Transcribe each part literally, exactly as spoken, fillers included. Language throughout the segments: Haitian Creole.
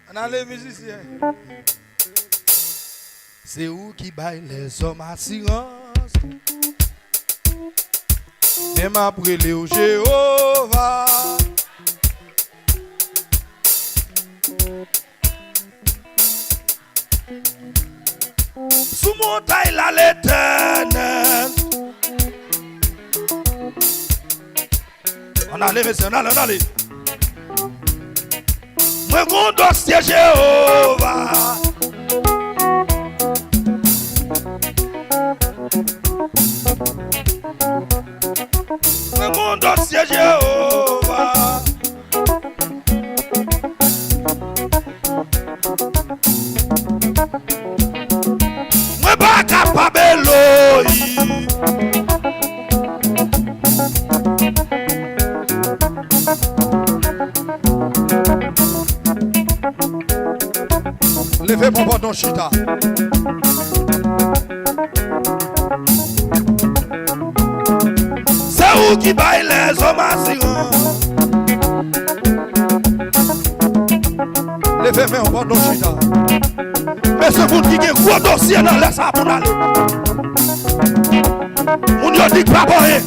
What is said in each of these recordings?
Ann ale, mizisyen. Se ou ki bay lèzòm asirans. Men m ap rele w Jewova. Sou montay la, Letènèl. Ann ale, mesye, ann ale, ann ale. Mwen gon dosye, Jewova. Mwen gon dosye, Jewova. Mwen pa kapab, Eloyi. Leve bon pandan w chita. Se ou ki bay lèzòm asirans. Leve men w pandan w chita. Men se moun ki gen gwo dosye nan lè sa pou n ale. Moun yo di k pa pou anyen.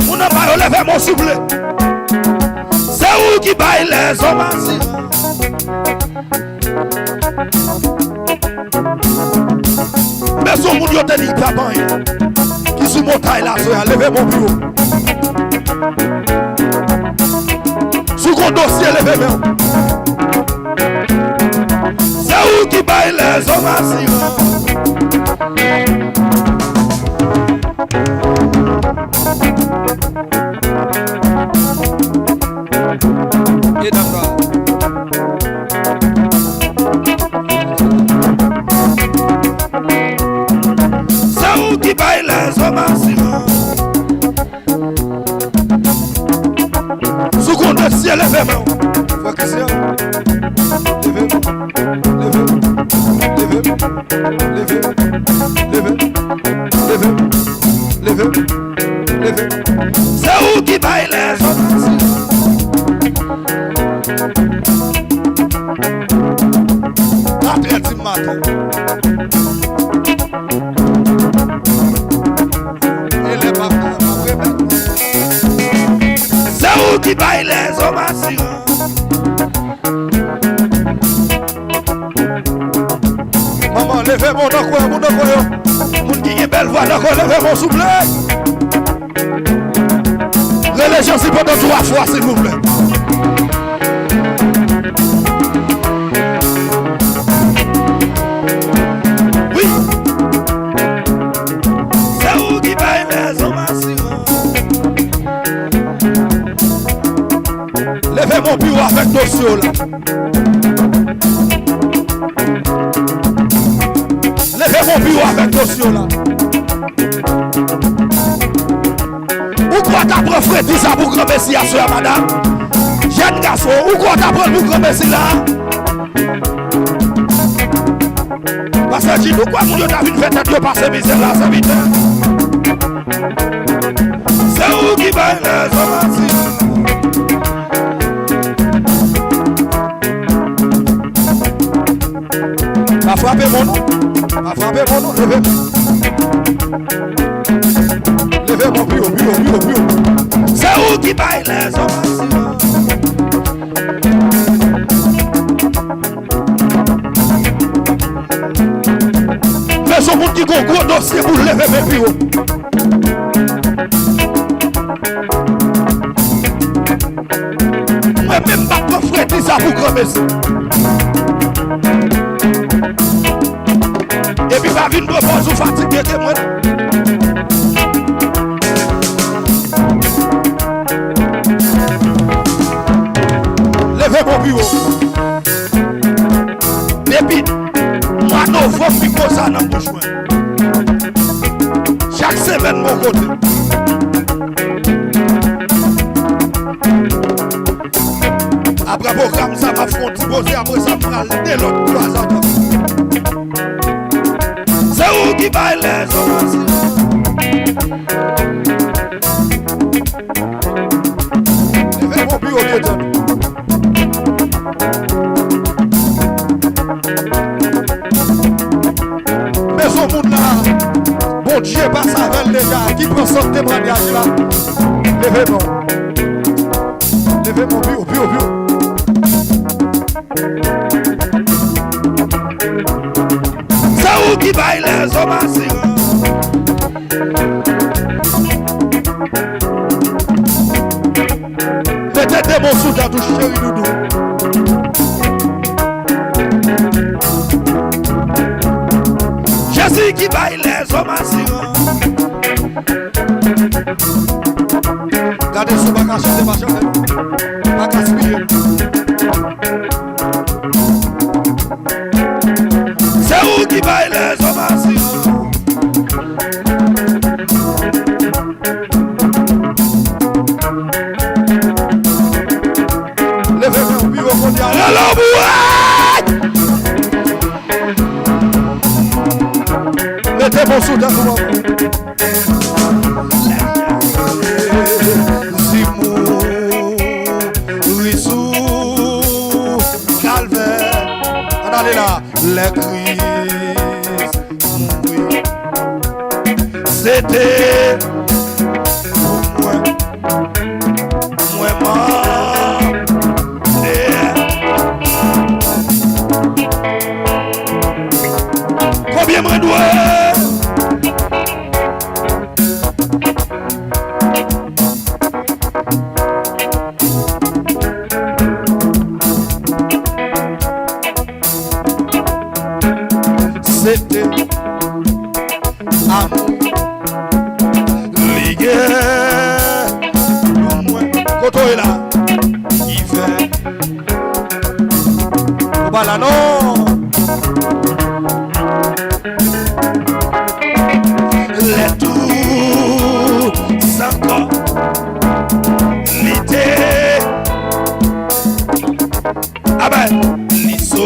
Moun anba yo leve men w souple. Se ou ki bay lèzòm asirans. Men se yon moun yo te di k pa pou anyen. Ki sou montay la, sou a, leve men w pi wo. Si w gon dosye, leve men w. Se ou ki bay lèzòm asirans. E dam sa. Se ou ki bay lèzòm asirans. Si w gon dosye, leve men w. Frè Christian, leve, leve, leve, leve, leve, leve, leve, leve. Se ou ki bay lèzòm asirans. Atlèt maten. E lè p ap, p ap repèt. Se ou ki bay lèzòm asirans. Manman, leve men w nan kwen, moun nan kwen yo. Moun ki gen bèl vwa nan kwen, leve men w souple. Rele Jezi pandan twa fwa, silvouplè. Wi. Se ou ki bay lèzòm asirans. Leve men w pi wo avèk dosye w la. Leve men w pi wo avèk dosye w la. Ou kwè w ta pran fredi sa pou granmesi aswè a, madanm? Jèn gason, ou kwè w ta pran l pou granmesi la? Pastè Jid, ou kwè moun yo ta vin fè tèt yo pase mizè la, sèvitè? Se ou ki bay lèzòm asirans. Pa frape mwen non. Pa frape mwen non. Leve men. Leve men pi wo, pi wo, pi wo, pi wo. Se ou ki bay lèzòm asirans. Men se yon moun ki gon gwo dosye pou leve men pi wo. Mwen menm m pa pran fredi sa pou granmesi. Epi pa vin pran pòz ou fatige ke mwen. Leve men w pi wo. Depi mwa novanm, mikwo sa nan bouch mwen. Chak semèn, m yon kote. Apre pwogram sa, m ap fè yon ti poze, apre sa, m pral de lòt twa zan. Se ou ki bay lèzòm asirans. Leve men w pi wo, byen tande. Pase avè l deja, ki pran sòt temwayaj la. Leve men w. Leve men w pi wo, pi wo, pi wo. Se ou ki bay lèzòm asirans. Mete de mo sou tèt ou, cheri doudou. Jezi ki bay lèzòm asirans. Gade si w pa ka chante, pa chante. Pa gaspiye. Se ou ki bay lèzòm asirans. Leve men w pi wo kounye a. Rele w pou wè! Mete men w sou tèt ou ankò. Si mouri sou Kalvè. Ann ale la. Lè Kris mouri, se te pou mwen. Mwen mande. Konbyen mwen dwe? Se te amou li gen pou mwen. Kote w ye la? Ki fè ou pa la non. Lè tou sankò li te. Amen. Li so.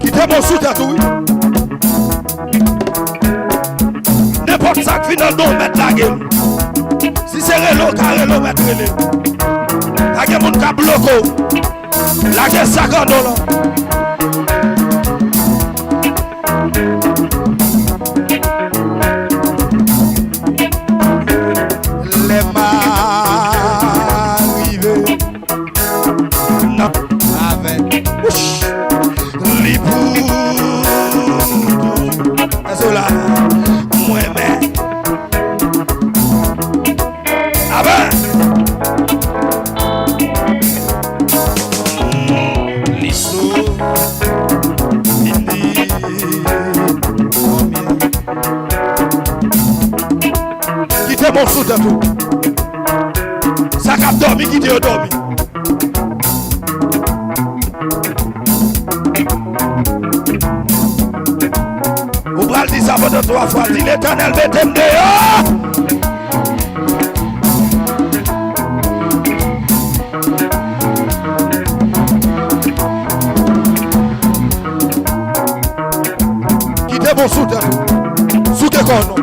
Kite mo sou tèt ou, wi. Nenpòt sa k vin anndan w, mèt lage l. Si se rele w ka rele, w mèt rele. Pa gen moun k ap bloke w. Lage sa k anndan w lan. Lè m a rive nan avè li pou toujou. Èske w la? Mwen men. Amen. Li sou, li di, konbyen? Kite mo sou tèt ou. Sa k ap dòmi, kite yo dòmi. Ou pral di sa pandan twa fwa, di, Letènèl, mete m deyò. Kite bon sou tèt ou. Souke kò w non.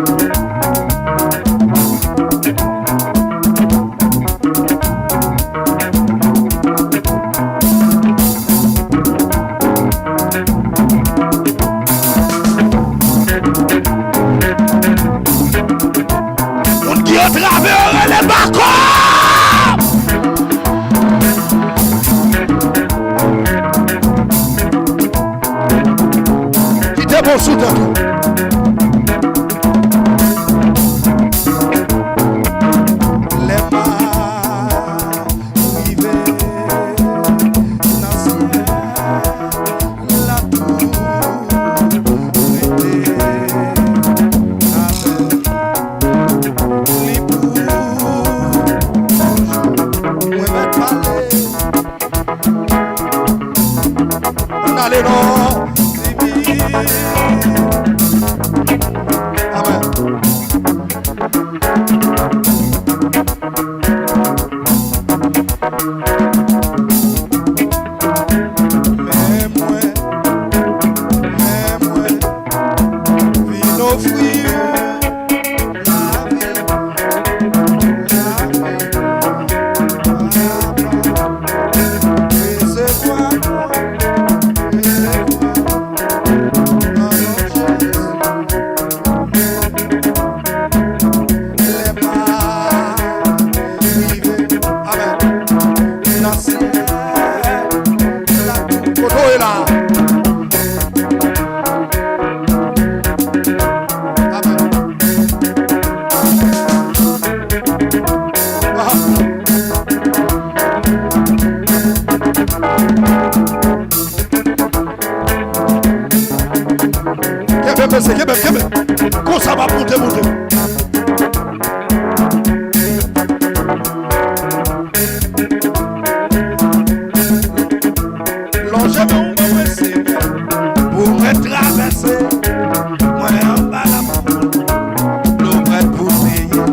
Moun ki antrave yo rele backup. Kite bon sou tèt ou. Lè m a rive nan syèl la tou, rete avèk li pou toujou. Mwen mèt pale. Ann ale non. Se kenbe, kenbe. Konsa m ap monte, monte. Lonje men w ban mwen, Senyè, pou mwen travèse. Mwen anba lapli, dlo prèt pou neye.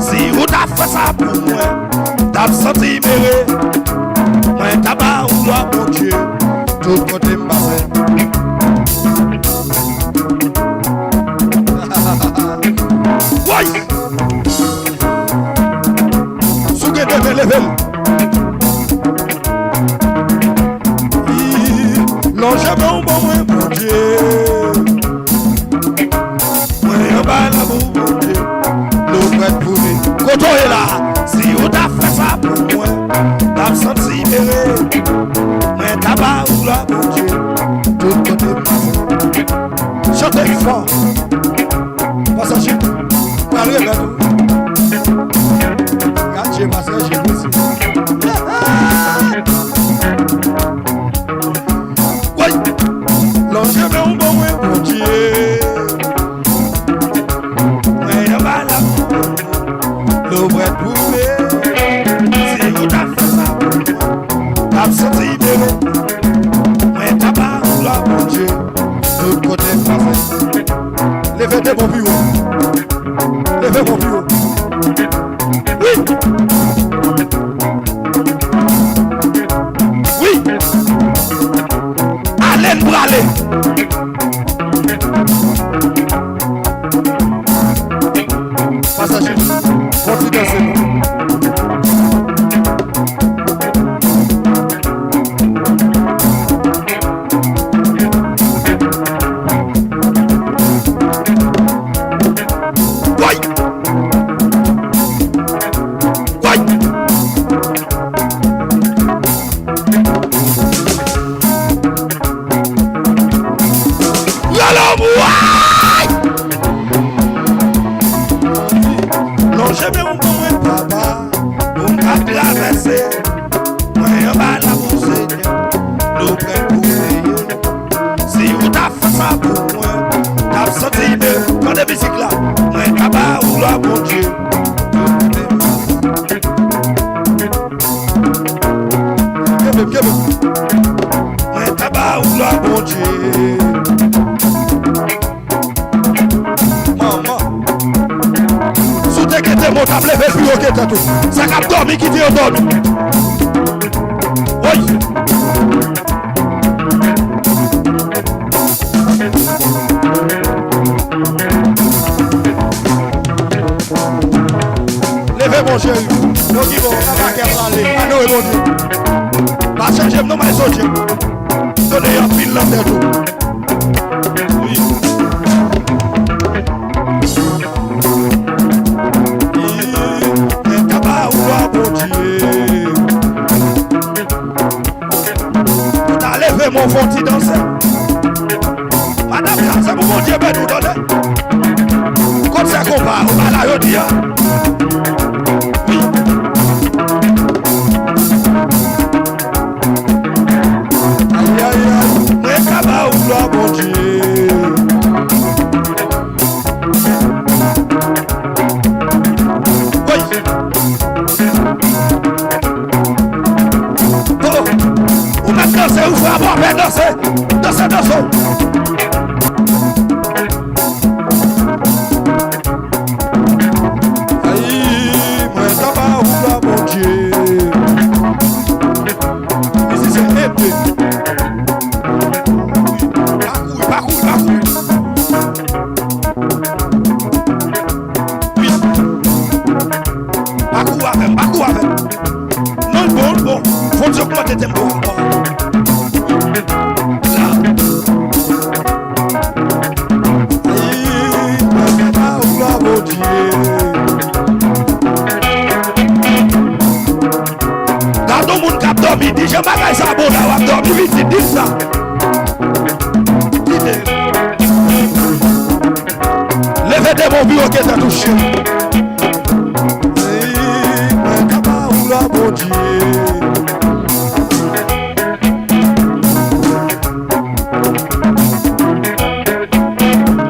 Si ou ta fè sa pou mwen, t ap santi m ere. Mwen ta ba ou glwa, Bondye, tout kote m pase. Woy! Si w gen de men, leve l. Lonje men w ban mwen, Bondye. Mwen anba labou, Bondye. Dlo prèt pou li. Kote w ye la? Si ou ta fè sa pou mwen, t ap santi m ere. Mwen ta ba ou glwa, Bondye, tout kote m pase. Chante fò. Pastè Jip pral remèt ou. Gad je pastè Jip isi. Woy! Lonje men w ban mwen, Bondye. Mwen anba labou, dlo prèt pou mwen. Si ou ta fè sa pou mwen, t ap santi m ere. Mwen ta ba ou glwa, Bondye, tout kote m pase. Leve de men w pi wo. Leve men w pi wo. Wi! Wi! Ale n prale. Pastè Jip, fon ti danse non. Woy! Woy! Rale w bway! Lonje men w ban mwen, papa, pou m ka travèse. Mwen anba labou, Senyè, dlo prèt pou neye. Si ou ta fè sa pou mwen, t ap santi m ere. Tande mizik la. Mwen ta ba ou glwa, Bondye. Kenbe, kenbe. Mwen ta ba ou glwa, Bondye. Manman. Si w te gen de men, w t ap leve pi wo ke tèt ou. Sa k ap dòmi, kite yo dòmi. Woy! Leve, mon cheri. Yo ki bon, pa kè prale. Anore, Bondye. Pa chanje m non, my soldier. Tande anpil nan tèt ou. Wi. Mwen ta ba ou glwa, Bondye. Ou ta leve men w, fè yon ti danse. Madanm sa, se pou Bondye beni w, tande. Kot se konpa, ou pa la jodi a. Wi. Ay, ay, ay. Mwen ka ba ou glwa, Bondye. Woy. Oh, oh. Ou mèt danse, ou frape, fè danse. Danse, danse. Ay, mwen ta ba ou glwa, Bondye. Mizisyen, ede. Pa kouri, pa kouri, pa kouri. Wi. Pa kouri avè m, pa kouri avè m. Non, l bon, l bon. Fò n ogmante tempo ankò. La. Ay, mwen ka ba ou glwa, Bondye. Gade yon moun k ap dòmi, di jan bagay sa bon la, w ap dòmi pitit, di l sa. Kite. Leve de men w pi wo ke tèt ou, cheri. Ey, mwen ka ba ou glwa, Bondye. Mwen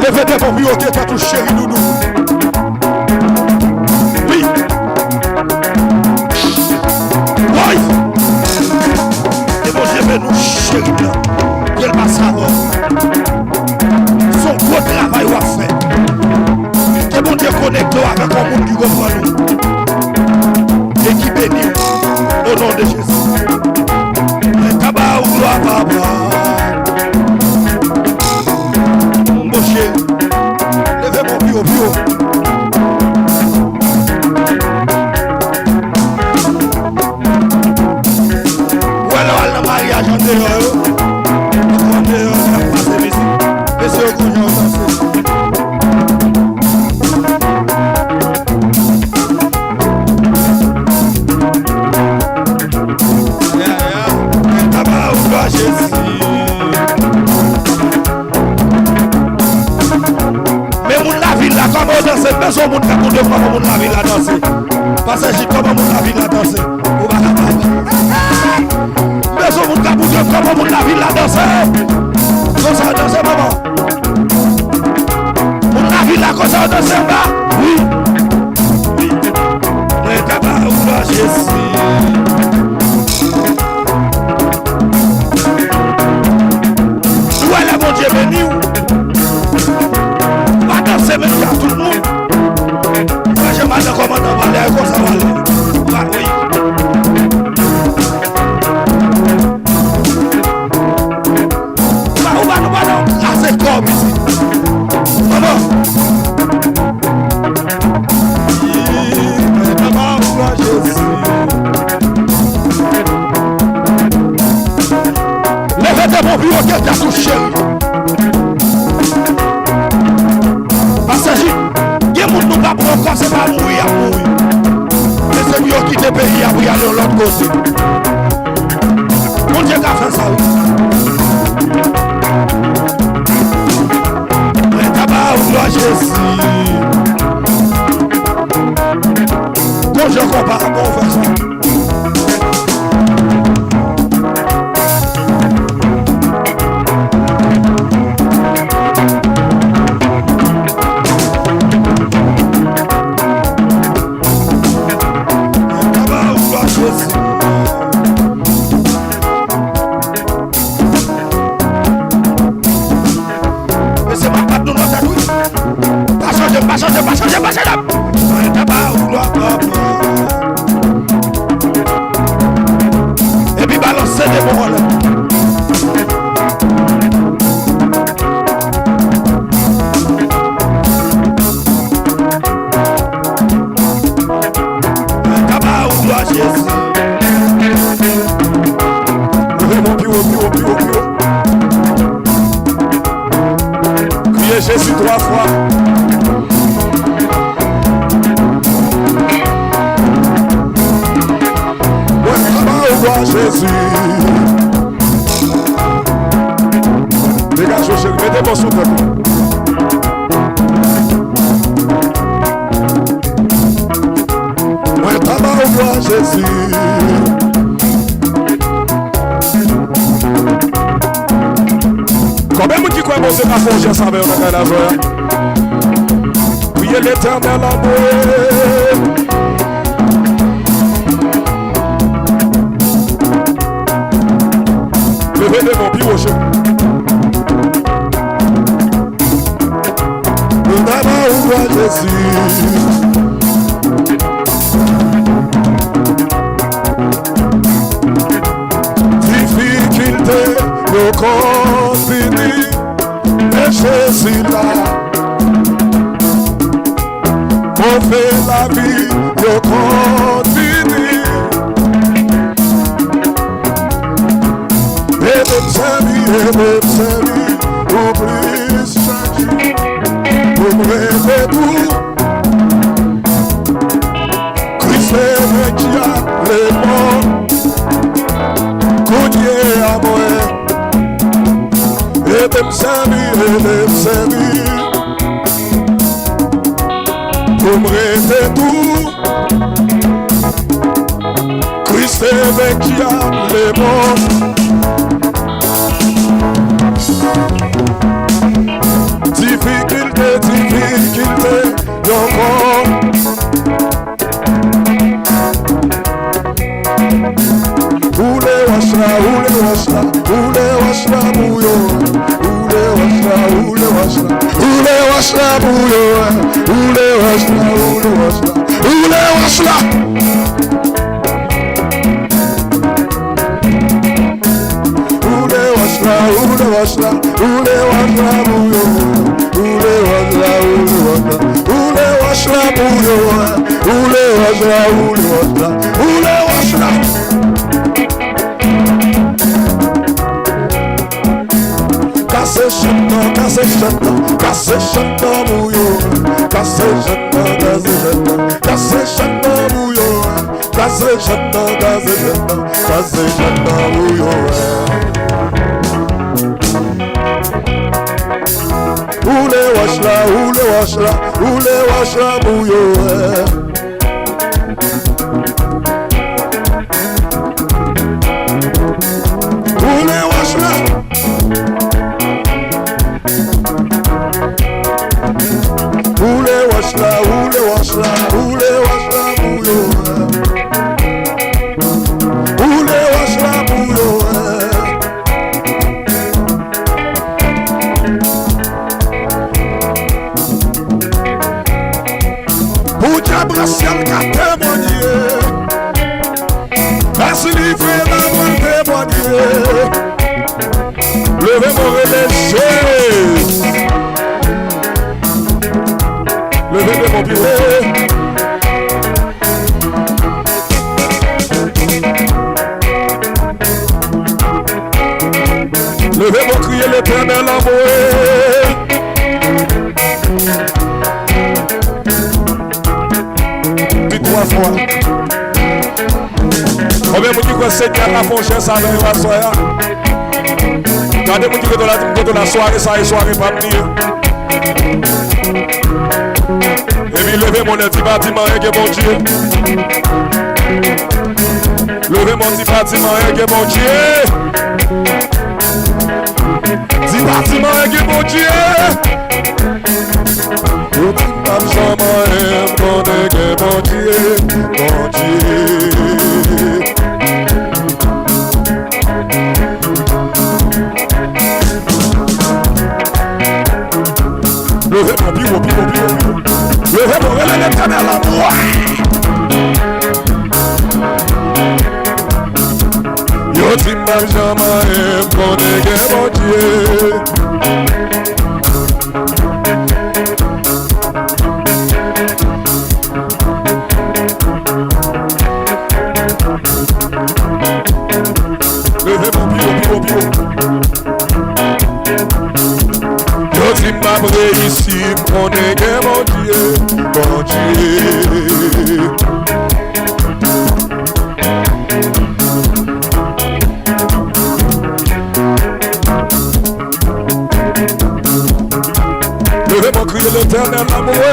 Leve de bon pi wo ke tèt ou cheri doudou. Wi. Woy. E Bondye beni w cheri blan. Ke l pase avè w. Se yon gwo travay w ap fè. Ke Bondye konekte w avèk yon moun ki konprann ou e ki beni w. O non de Jezi. Mwen ka ba ou glwa, papa. Monchè, leve men w pi wo, pi wo. Ou wè lè w al nan maryaj andeyò yo, andeyò yo ap pase mizik. Mesye yo konn jan yo danse. Yeah, yeah. Mwen ka ba ou glwa, Jezi. Men moun lavil la, kòman yo danse? M bezwen moun k ap montre m kòman moun lavil la danse. Pastè Jid, kòman moun lavil la danse? Ou pa kapab. M bezwen moun k ap montre m kòman moun lavil la danse. Konsa yo danse, manman. Moun lavil la, konsa yo danse anba. Wi. Wi. Mwen ka ba ou glwa, Jezi. Ou wè lè Bondye beni w, ou pa danse menm jan ak tout moun. Ou pa janm al nan kòmandan palè a, e konsa w ale. Ou pa, wi. Ou pa, ou pa, nou pa nan kraze kò w isit. Manman. Leve de bon pi wo ke tèt ou cheri. Pastè Jid, gen moun nou pa pran ankò, se pa mouri y ap mouri. Men se pou yo kite peyi a pou y ale yon lòt kote. Bondye ka fè sa, wi. Mwen ka ba ou glwa, Jezi. Gon jan konpa bon fè sa. Mwen ka ba ou glwa, Jezi. Mesye, m ap bat nou nan tèt, wi. Pa chanje, pa chanje, pa chanje, pa chanje. Mwen ta ba ou glwa, papa. Epi balanse de bon anlè. Mwen ka ba ou glwa, Jezi. Leve men w pi wo, pi wo, pi wo, pi wo. Kriye Jezi twa fwa. Mwen ka ba ou glwa, Jezi. Degaje w, cheri, mete men w sou tèt ou. Mwen ta ba ou glwa, Jezi. Konbyen moun ki kwè Bondye ka fè yon jès avè yo nan kay la jwè a? Priye Letènèl anmwe. Leve de men w pi wo, cheri. Nou ta ba ou glwa, Jezi. Difikilte yo konn vini, men Jezi la. Move lavi yo konn vini. Ede m sèvi, ede m sèvi ou plis chak jou. Pou m rete tou. Kris te venki dyab, lemò. Kounye a mwen. Ede m sèvi, ede m sèvi. Pou m rete tou. Kris te venki dyab, lemò. Difikilte Wòch la pou yo, woule wòch la, woule wòch la, woule wòch la. Woule wòch la, woule wòch la, woule wòch la pou yo, woule wòch la, woule wòch la, woule wòch la pou yo, woule wòch la, woule wòch la, woule wòch la. Kase chenn nan, kase chenn nan, kase chenn nan pou yo. Kase chenn nan, kase chenn nan, kase chenn nan pou yo. Kase chenn nan, kase chenn nan, kase chenn nan pou yo. Woule wòch la, woule wòch la, woule wòch la pou yo. Woule wòch la. Woule wòch la, woule wòch la, woule wòch la pou yo. Woule wòch la pou yo. Pou dyab rasyal ka temwanye. Èske li vrèman pral temwanye? Leve men w rele Jezi. Leve men w pi wo. Leve men w kriye Letènèl anmwe. Di twa fwa. Konbyen moun ki kwè Senyè a ka fè yon jès avè yo aswè a? Gade moun ki kote w la, di m kote w la, sware sa a e sware pa m li ye. Epi leve men w, di pa di m anyen gen Bondye. Leve men w, di pa di m anyen gen Bondye. Di pa di m anyen gen Bondye. Yo di m p ap janm anyen, m konnen gen Bondye, Bondye. Leve men w pi wo, pi wo, pi wo, pi wo. Leve men w, rele Letènèl anmwe. Yo di m p ap janm anyen, m konnen gen Bondye. Leve men w pi wo, pi wo, pi wo. Yo di m p ap reyisi, m konnen gen Bondye, Bondye. Leve men w kriye Letènèl anmwe.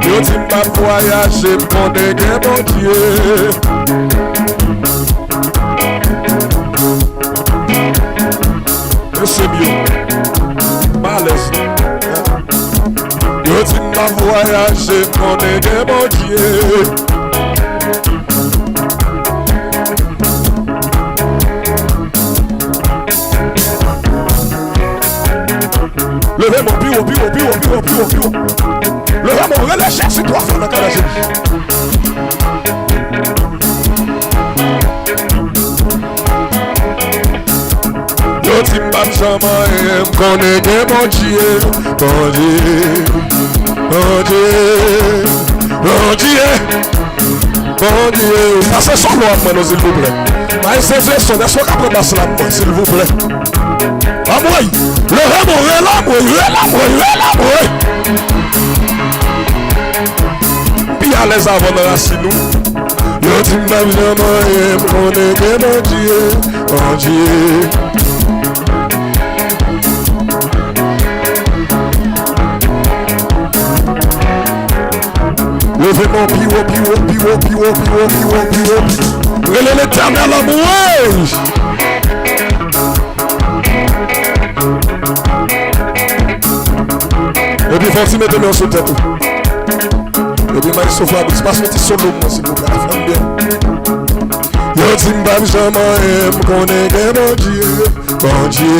Yo di m p ap vwayaje, m konnen gen Bondye. Mesye m yo, m alèz. Yo di m p ap vwayaje, m konnen gen Bondye. Leve men w pi wo, pi wo, pi wo, pi wo, pi wo, pi wo. Leve men w, rele Jezi twa fwa nan kay la, Jezi. Yo di m p ap janm anyen, m konnen gen Bondye, Bondye, Bondye, Bondye, Bondye. Pase solo a mwen non, silvouplè. Maestro Jason, èske w ka pran bas la pou mwen, silvouplè? Anmwey! Leve men w, rele anmwey, rele anmwey, rele anmwey! M pi alèz avè w nan rasin ou. Yo di m p ap janm anyen, m konnen gen Bondye, Bondye. Leve men w pi wo, pi wo, pi wo, pi wo. Rele Letènèl anmwey! Epi fò w ti mete men w sou tèt ou. Epi maestro Fabrice, pase yon ti solo pou mwen, silvouplè. Fè m byen. Yo Si m p ap janm anyen, m konnen gen Bondye, Bondye.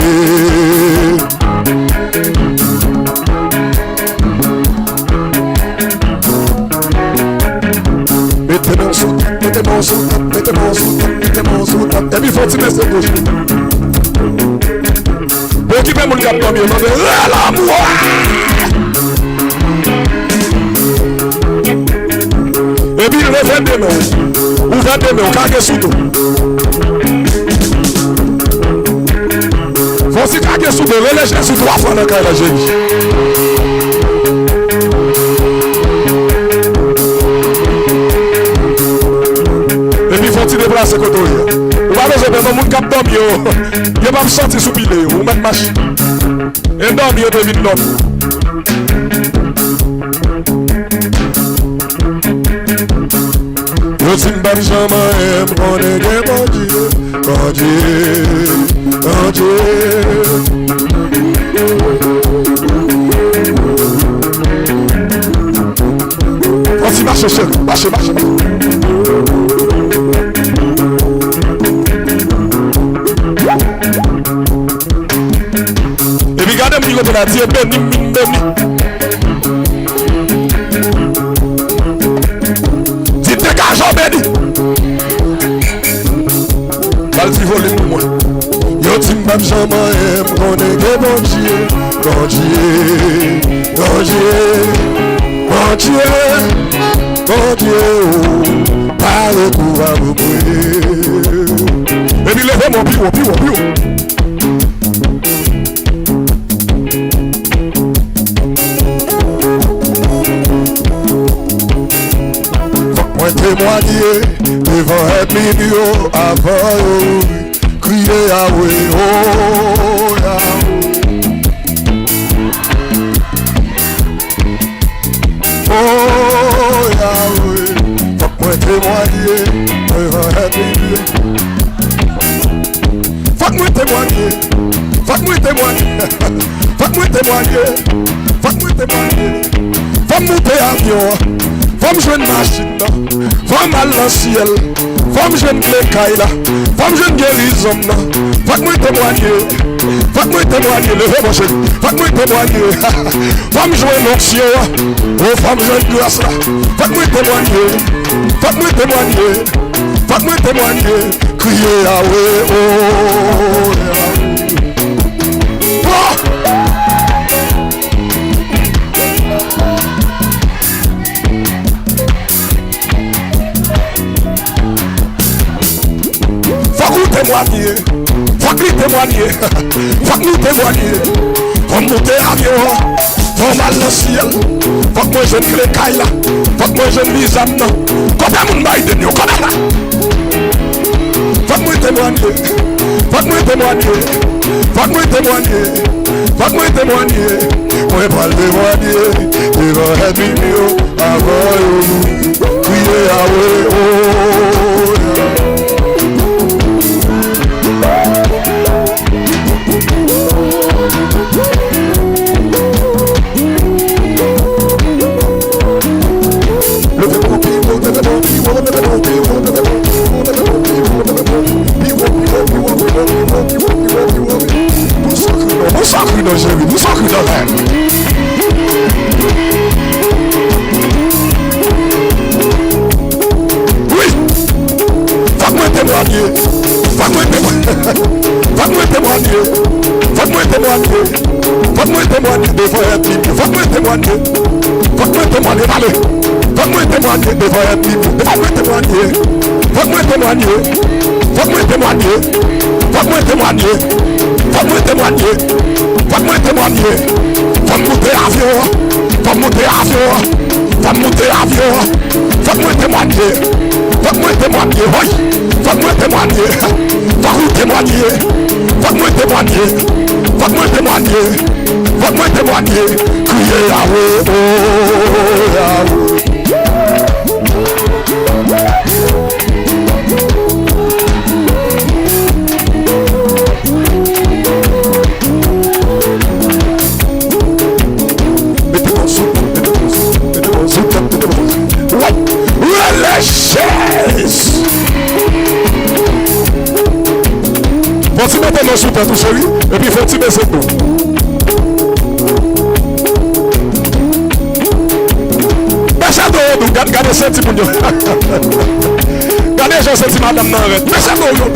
Mete men w sou tèt, mete men w sou tèt, mete men w sou tèt, mete men w sou tèt. Epi fè yon ti bese bouch. Okipe moun k ap dòmi yo, tande. Rele anmwa! Epi leve de men w. Ouvè de men w, kage sou do. Fò w ti kage sou do, rele Jezi twa fwa nan kay la, Jezi. Epi fò w ti deplase kote w ye a. Ou pa bezwen pè, non, moun k ap dòmi yo, yo p ap sòti sou pile yo. Ou mèt mache. Endòmi yo te vin dòmi. Yo di m p ap janm anyen, m konnen gen Bondye, Bondye, Bondye. Fò w ti mache, cheri, mache, mache, mache. Epi gade m ki kote la, di e beni m, m beni. Di degaje w beni. Ba l ti volim pou mwen. Yo di m p ap janm anyen, m konnen gen Bondye, Bondye, Bondye, Bondye, Bondye, o, pare kou a mwen. Epi leve men w pi wo, pi wo, pi wo. Fòk mwen temwanye devan ènmi m yo avan yo kriye Yawe, o Yawe. O Yawe, fòk mwen temwanye devan ènmi m yo. Fòk mwen temwanye, fòk mwen temwanye, fòk mwen temwanye, fòk mwen temwanye. Fò m moute avyon an, fò m jwenn machin nan, fò m al nan syèl. Fò m jwenn kle kay la. Fò m jwenn gerizon m nan. Fòk mwen temwanye. Fòk mwen temwanye. Leve men w cheri. Fòk mwen temwanye. Fò m jwenn onksyon an. O, fò m jwenn gras la. Fòk mwen temwanye. Fòk mwen temwanye. Fòk mwen temwanye. Kriye Yawe, o Yawe. Oh! Fòk ou temwanye. Fòk li temwanye. Fòk nou temwanye. Fò m moute avyon an. Fò m al nan syèl. Fòk mwen jwenn kle kay la. Fòk mwen jwenn viza m nan. Kote moun Biden yo? Kote la? Fòk mwen temwanye. Fòk mwen temwanye. Fòk mwen temwanye. Fòk mwen temwanye. Mwen pral temwanye devan ènmi m yo avan yo kriye Yawe, o. Leve men w pi wo, leve men w pi wo, leve men w pi wo, leve men w pi wo, leve men w pi wo, leve men w pi wo, pi wo, pi wo. Bon sakre non, bon sakre non, cheri, bon sakre non, men. Wi! Fòk mwen temwanye. Fòk mwen temwanye. Fòk mwen temwanye. Fòk mwen temwanye. Fòk mwen temwanye devan ènmi m yo. Fòk mwen temwanye. Fòk mwen temwanye. Pale. Fòk mwen temwanye devan ènmi m yo. Fòk mwen temwanye. Fòk mwen temwanye. Fòk mwen temwanye. Fòk mwen temwanye. Fòk mwen temwanye. Fòk mwen temwanye. Fò m moute avyon an. Fò m moute avyon an. Fò m moute avyon an. Fòk mwen temwanye. Fòk mwen temwanye. Woy! Fòk mwen temwanye. Fòk ou temwanye. Fòk mwen temwanye. Fòk mwen temwanye. Fòk mwen temwanye. Kriye Yawe, o Yawe. Mete men w sou tèt, mete men w sou tèt, mete men w sou tèt. Woy! Rele Jezi! Fò w ti mete men sou tèt ou, cheri, epi fò w ti bese do w. Bese do w, dou, gad, gade senti moun yo. Gade jan senti madanm nan rèd. Bese do w, dou.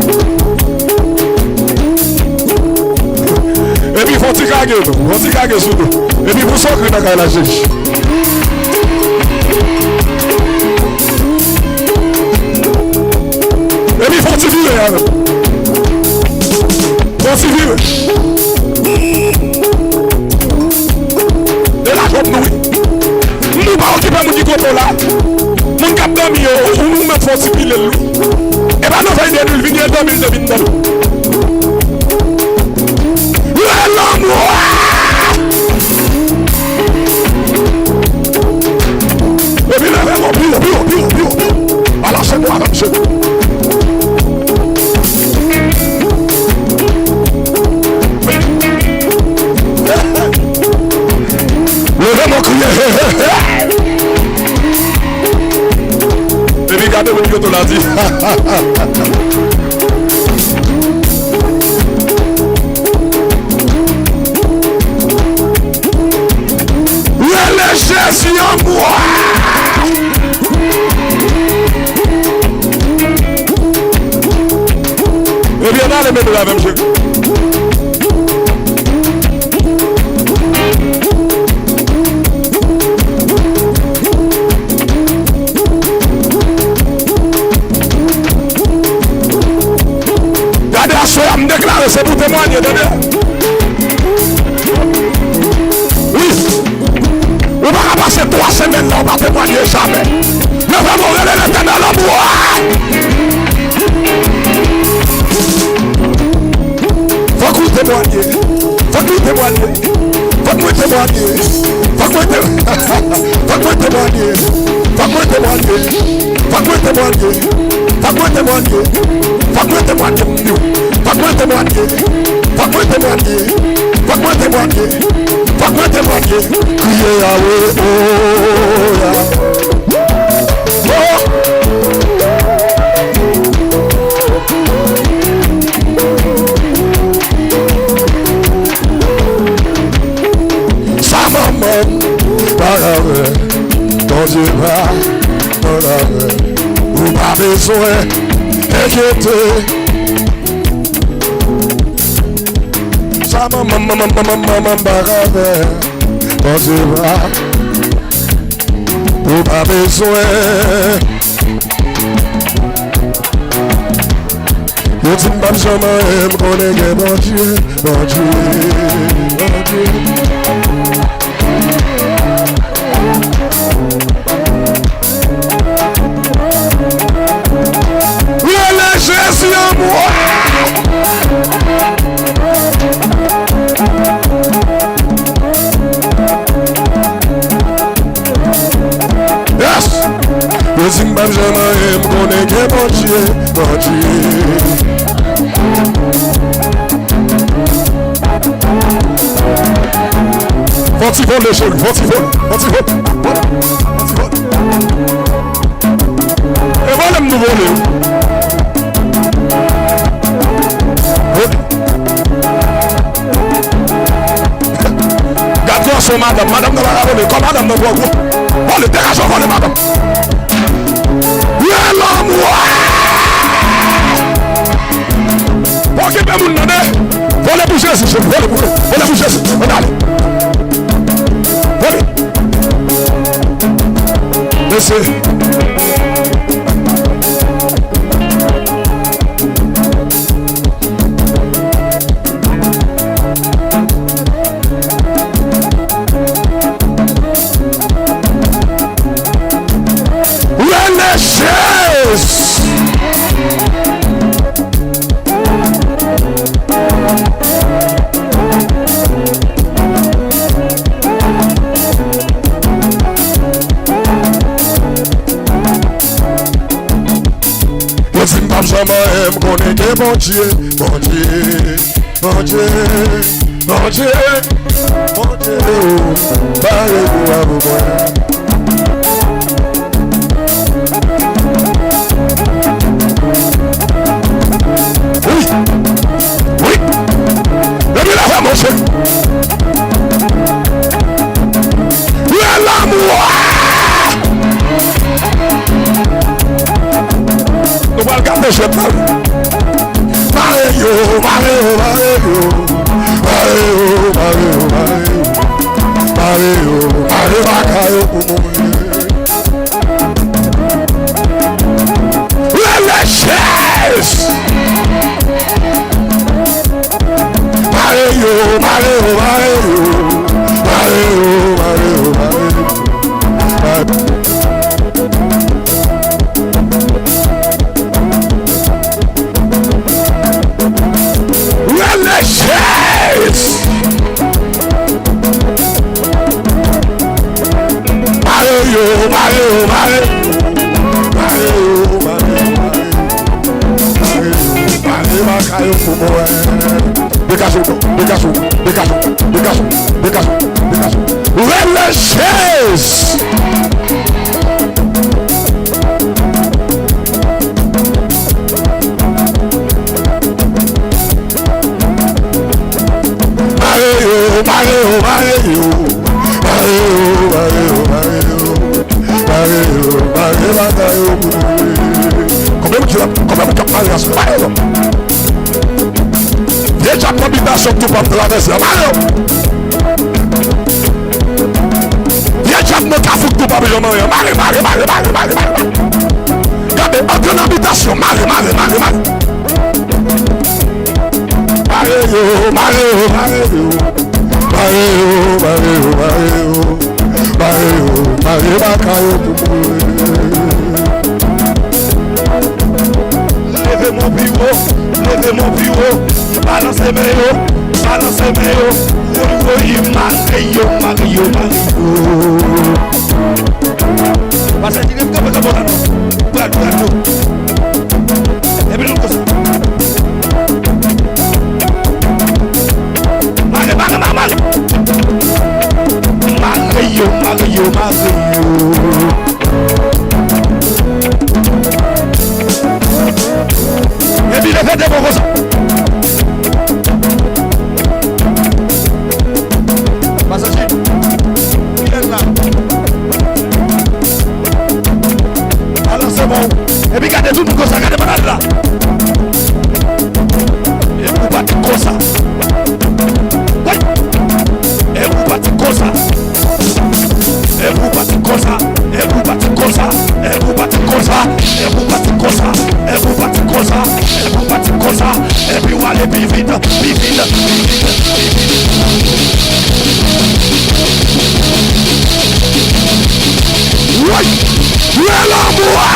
Epi fò w ti kage, dou. Fò w ti kage sou dou. Epi pou sòkri nan kay la, cheri. Epi fò w ti vire avè m. Fò w ti vire. E la jòb nou, wi. Nou pa okipe moun ki kote w la. Moun k ap dòmi yo, ou, ou mèt fò w ti pile l, wi. E pa nan fèy de lwil, vin gen dòmi l te vin dòmi. Lè lanmou a! Epi leve men w pi wo, pi wo, pi wo, pi wo, pi wo. Ala se mwen avè m, se mwen. Leve men w, kriye, he, he, he. Epi gade moun ki kote w la, di. Rele Jezi anmwa! Ebyen, ale, men nou la menm, cheri. Gade aswè a, m deklare se pou temwanye, tande. Wi. Ou pa ka pase twa semèn la, ou pa temwanye jamè. Leve men w, rele Letènèl anmwa! Fòk ou temwanye. Fòk ou temwanye. Fòk mwen temwanye. Fòk mwen te-, fòk mwen temwanye. Fòk mwen temwanye. Fòk mwen temwanye. Fòk mwen temwanye. Fòk mwen temwanye. Fòk mwen temwanye. Fòk mwen temwanye. Fòk mwen temwanye. Fòk mwen temwanye. Kriye Yawe, o Yawe. Oh. Sa manman m pa ka fè, Bondye pa, pa ka fè. Ou pa bezwen enkyete. Sa manman, manman, manman, manman m pa ka fè, Bondye pa, ou pa bezwen. Yo di m p ap janm anyen, m konnen gen Bondye, Bondye, Bondye. Rele Jezi anmwa! Yes! Yo di m p ap janm anyen, m konnen gen Bondye, Bondye. Fò ti vole, cheri, fò ti vole, fò ti vole, fò ti vole. E vole m nou vole. Vole. Gad gason madanm, madanm nan pa ka vole, kò madanm nan twò gwo. Vole, degaje w, vole madanm. Lè lanmou a! Pa okipe moun nan, tande. Vole pou Jezi, cheri, vole pou, vole pou Jezi. Ann ale. Vole. Mesye. Rele Jezi! Yo di m p ap janm anyen, m konnen gen Bondye, Bondye, Bondye, Bondye, Bondye, o, pare pou avè mwen. Wi. Mare yo, mare yo, mare yo. Mare yo, mare yo, mare yo. Mare yo, mare baka yo pou mouri. Leve chèz! Mare yo, mare yo, mare yo. Mare yo, mare yo, mare yo. Mare. Rele Jezi! Mare yo, mare yo, mare. Mare yo, mare yo, mare. Mare yo, mare baka yo pou mwen. Degaje w non, degaje w, degaje w, degaje w, degaje w, degaje w. Rele Jezi! Mare yo, mare yo, mare yo. Mare yo, mare yo, mare yo. Mare yo, mare baka yo pou nou. Konbyen moun ki la, konbyen moun k ap mare ansanm? Mare yo. Vye dyab nan bitasyon k tou p ap travèse an, mare yo. Vye dyab nan kafou k tou p ap janm anyen an, mare, mare, mare. Gade, antre nan bitasyon, mare, mare, mare, mare. Mare yo, mare yo, mare yo. Mare yo, mare yo, mare yo. Mare yo, mare baka yo pou mwen. Leve men w pi wo, leve men w pi wo. Balanse men yo, balanse men yo. Woy, woy, mare yo, mare yo, mare yo. Pase di, kanpe, kanpe la non. Pral, pral nou. Epi nou konsa. Mare, mare, mare, mare. Mare yo, mare yo, mare yo. Epi leve de bò konsa. Pasaje. Kilè la? Balanse men w. Epi gade tout moun konsa, gade malad la. Epi w pati konsa. Woy! Epi w pati konsa. Epi w pati konsa. Epi w pati konsa. Epi w pati konsa. Epi w pati konsa. Epi w pati konsa. Epi w pati konsa. Epi w ale pi vit, pi vit, pi vit, pi vit. Woy! Lè lanmou a!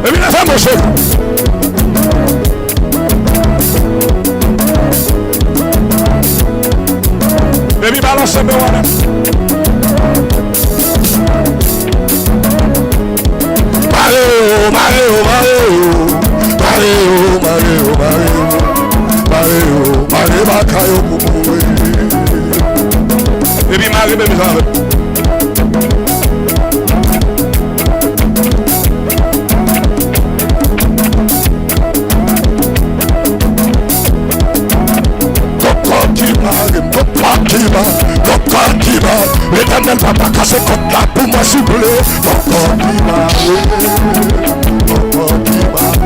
Epi leve men w, cheri. Epi balanse men w anlè. Mare yo, mare yo, mare yo. Mare yo, mare yo, mare yo. Mare yo, mare baka yo pou mwen. Epi mare men m sa avè m. Gon kò ki mare m, gon kò ki mare, gon kò ki mare. Letènèl Papa kase kòd la pou mwen souple. Gon kò ki mare, gon kò ki mare.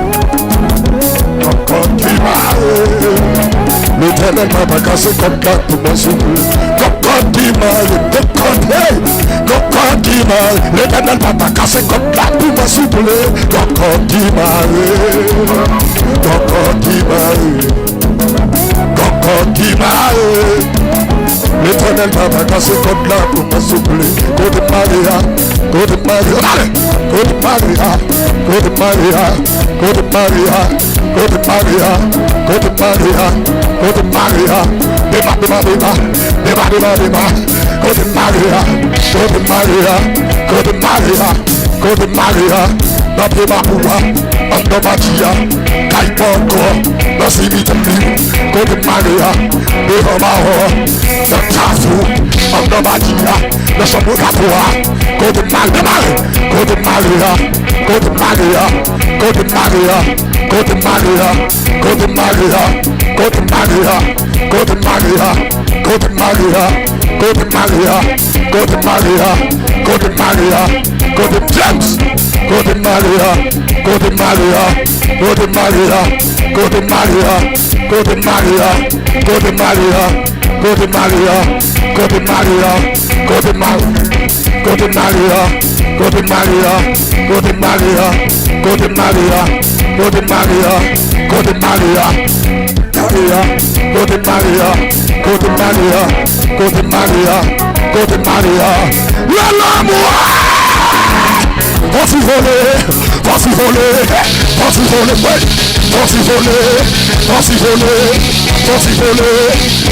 Gon kòd ki mare. Letènèl Papa kase kòd la pou mwen souple. Gon kòd ki mare, gon kòd, hey! Gon kòd ki mare. Letènèl Papa kase kòd la pou mwen souple. Gon kòd ki mare. Gon kòd ki mare. Gon kòd ki mare. Letènèl Papa kase kòd la pou mwen souple. Kote mare a? Kote mare a? Mare! Kote mare a? Kote mare a? Kote mare a? Kote mare a? Kote mare a? Kote mare a? Dema, dema, dema. Dema, dema, dema. Kote mare a? Kote mare a? Kote mare a? Kote mare a? Nan pye mapou a, anndan madi a, kay pòkò, nan simityè li. Kote mare a? Devan mawon, nan kafou, anndan madi a, nan chanm kapo a. Kote mare, demare. Kote mare a? Kote mare a? Kote mare a? Kote mare a? Kote mare a? Kote mare a? Kote mare a? Kote Maria? Kote Maria? Kote Maria? Kote Maria? Kote James? Kote Maria? Kote Maria? Kote Maria? Kote Maria? Kote Maria? Kote Maria? Kote Maria? Kote Maria? Kote Maria? Kote Maria? Kote Maria? Kote Maria? Kote Maria? Kote Maria? Kote Maria? Maria, kote Maria? Kote Maria? Kote Maria? Kote Maria? Lè lanmou! Fò ti vole, fò ti vole, fò ti vole, wi. Fò ti vole, fò ti vole, fò ti vole,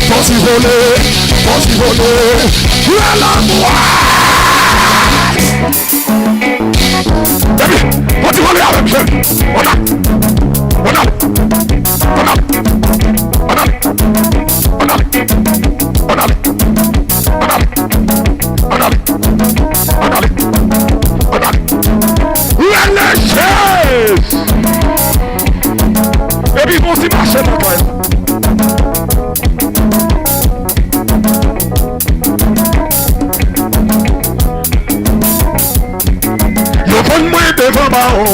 fò ti vole, fò ti vole. Lè lanmou! Epi, fò ti vole avè m, jèn. Ann al. Ann al. Ann al. Ann al. Ann al. Ann al. Ann al. Ann al. Ann al. Rele Jezi! Epi, fò ti mache nan kay la. Yo vann mwen devan bawon.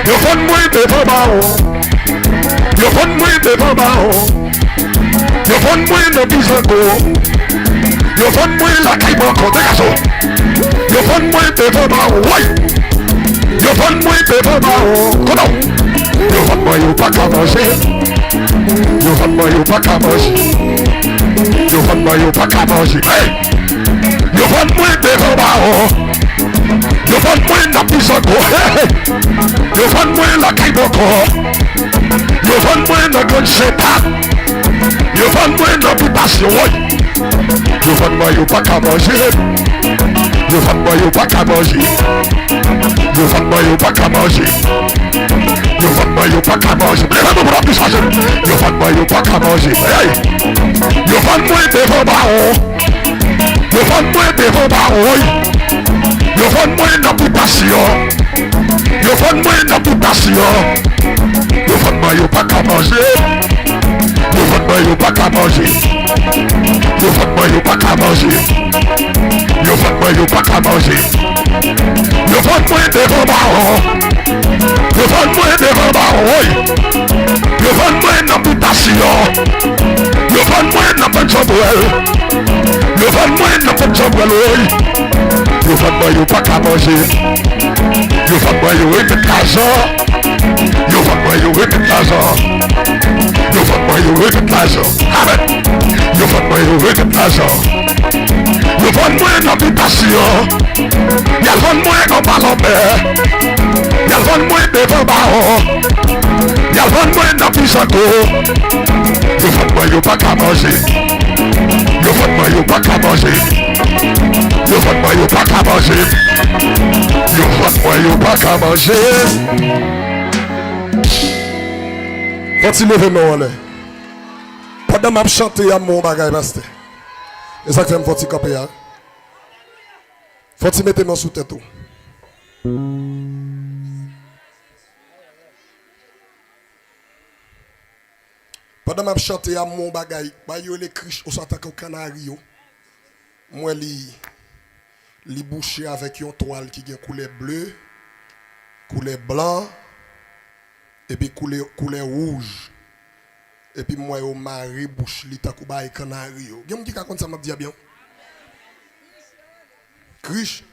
Yo vann mwen devan bawon. Yo vann mwen devan bawon. Yo vann mwen nan Bizango. Yo vann mwen lakay Manko. Degaje w. Yo vann mwen devan bawon. Woy! Yo vann mwen devan bawon. Kote w? Yo vann mwen, yo pa ka manje. Yo vann mwen, yo pa ka manje. Yo vann mwen, yo pa ka manje. Hey! Yo vann mwen devan bawon. Yo vann mwen nan Bizango. Hey, hey. Yo vann mwen lakay Manko. Yo vann mwen nan Grann Chita. Yo vann mwen nan Bitasyon, woy. Yo vann mwen, yo pa ka manje. Yo vann mwen, yo pa ka manje. Yo vann mwen, yo pa ka manje. Yo vann mwen, yo pa ka manje. Leve nou pou n ap chaje. Yo vann mwen, yo pa ka manje. Hey! Yo vann mwen devan bawon. Yo vann mwen devan bawon, woy. Yo vann mwen nan Bitasyon. Yo vann mwen nan Bitasyon. Yo vann mwen, yo pa ka manje. Yo vann mwen, yo pa ka manje. Yo vann mwen, yo pa ka manje. Yo vann mwen, yo pa ka manje. Yo vann mwen devan bawon. Yo vann mwen devan bawon, woy. Yo vann mwen nan Bitasyon. Yo vann mwen nan Pantjambwèl. Yo vann mwen nan Pantjambwèl, woy. Yo vann mwen, yo pa ka manje. Yo vann mwen, yo remèt lajan. Yo vann mwen, yo remèt lajan. Yo vann mwen, yo remèt lajan. Amèn. Yo vann mwen, yo remèt lajan. Yo vann mwen nan Bitasyon. Y al vann mwen anba lanmè. Y al vann mwen devan bawon. Y al vann mwen nan Bizango. Yo vann mwen, yo pa ka manje. Yo vann mwen, yo pa ka manje. Yo vann mwen, yo pa ka manje. Yo vann mwen, yo pa ka manje. Fò ti leve men w anlè. Pandan m ap chante a, m wè yon bagay, pastè. E sa k fè m fò ti kanpe a. Fò ti mete men w sou tèt ou. Pandan m ap chante a, m wè yon bagay. Bagay yo rele krich, oswa tankou kanari yo. M wè li, li bouche avèk yon twal ki gen koulè ble, koulè blan, epi koulè, koulè wouj. Epi m wè yo mare bouch li tankou bagay kanari yo. Gen moun ki ka konn sa m ap di a byen? Krich.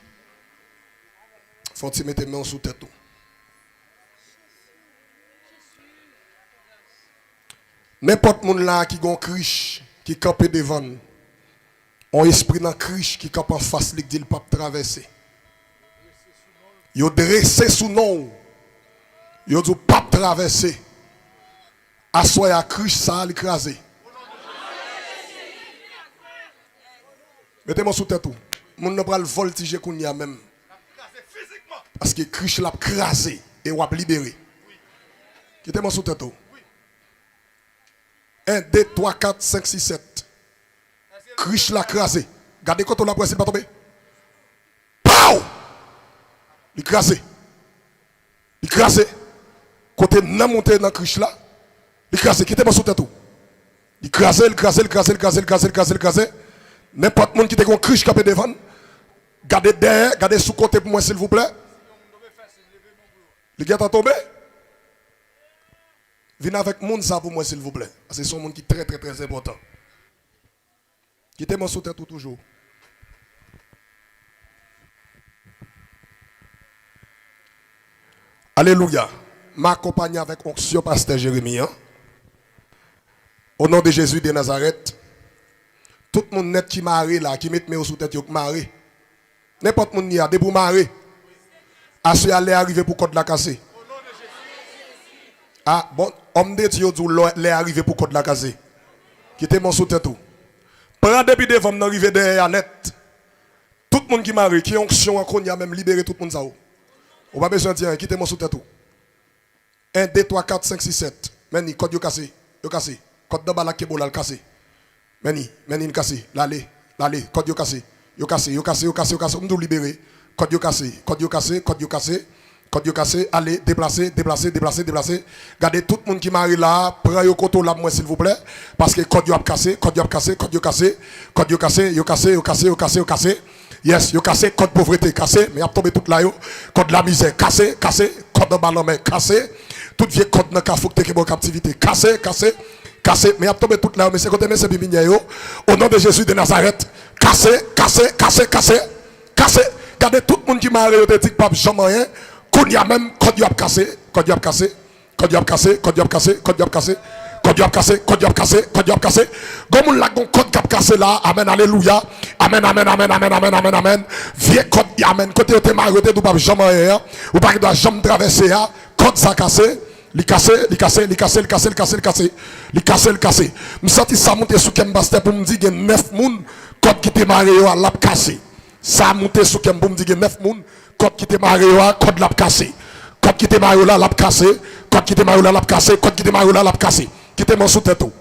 Fò w ti mete men w sou tèt ou. Nenpòt moun la a ki gen yon krich ki kanpe devan l, yon espri nan krich ki kanpe anfas li k di l p ap travèse. Yo drese sou non w. Yo di w p ap travèse. Aswè a, krich sa a, li kraze. Mete men w sou tèt ou. Moun nan pral vòltije kounye a menm. Paske krich la ap kraze e w ap libere. Kite men w sou tèt ou. En, de, twa, kat, senk, sis, sèt. Krich la kraze. Gade kote w la pou wè si l pa tonbe. Pow! Li kraze. Li kraze. Kote nanm ou te nan krich la, li kraze. Kite men w sou tèt ou. Li kraze, li kraze, li kraze, li kraze, li kraze, li kraze, li kraze. Nenpòt moun ki te gen yon krich kanpe devan l, gade dèyè, gade sou kote pou mwen, silvouplè. Li gentan tonbe. Vin avèk moun sa pou mwen, silvouplè. Paske se yon moun ki trè, trè, trè enpòtan. Kite men w sou tèt ou toujou. Alelouya. M akonpanye avèk onksyon pastè Jeremi an. O non de Jezi de Nazarèt, tout moun nèt ki mare la, ki met men yo sou tèt yo, k mare. Nenpòt moun li a, depi w mare, aswè a lè a rive pou kòd la kase. A, bon, òm de Dye yo di w lò- lè a rive pou kòd la kase. Kite men w sou tèt ou. Pran depi devan m nan rive dèyè a nèt. Tout moun ki mare, ki onksyon an kounye a menm libere tout moun sa yo. Ou pa bezwen di anyen, kite men w sou tèt ou. En, de, twa, kat, senk, sis, sèt. Men ni, kòd yo kase. Yo kase. Kòd anba la k kenbe w la, l kase. Men ni, men ni, l kase. L ale, l ale. Kòd yo kase. Yo kase, yo kase, yo kase, yo kase. M di w libere. Kòd yo kase, kòd yo kase, kòd yo kase. Kòd yo kase, ale, deplase, deplase, deplase, deplase. Gade tout moun ki mare la a, pran yo kote w la pou mwen, silvouplè. Paske kòd yo ap kase, kòd yo ap kase, kòd yo kase. Kòd yo kase, yo kase, yo kase, yo kase, yo kase. Yes, yo kase, kòd povrete kase, men y ap tonbe tout la yo. Kòd lamizè kase, kase, kòd anba lanmè kase. Tout vye kòd nan kafou ki te kenbe w an kaptivite kase, kase, kase, men y ap tonbe tout la yo, mesye, kote mesye biminyè yo? O non de Jezi de Nazarèt, kase, kase, kase, kase, kase. Gade tout moun ki mare yo te di k p ap janm anyen, kounye a menm, kòd yo ap kase, kòd yo ap kase. Kòd yo ap kase, kòd yo ap kase, kòd yo ap kase. Kòd yo ap kase, kòd yo ap kase, kòd yo ap kase. Gon moun la gon kòd k ap kase la. Amèn, alelouya. Amèn, amèn, amèn, amèn, amèn, amèn, amèn. Vye kòd, amèn. Kote yo te mare, yo te di w p ap janm anyen an. Ou pa gen dwa janm travèse a. Kòd sa kase. Li kase, li kase, li kase, li kase, li kase, li kase. Li kase, li kase. M santi sa moute sou kè m, pastè, pou m di gen nèf moun, kòd ki te mare yo a, l ap kase. Sa moute sou kè m pou m di gen nèf moun, kòd ki te mare yo a, kòd la ap kase. Kòd ki te mare yo la, l ap kase. Kòd ki te mare yo la, l ap kase. Kòd ki te mare yo la, l ap kase. Kite men w sou tèt ou.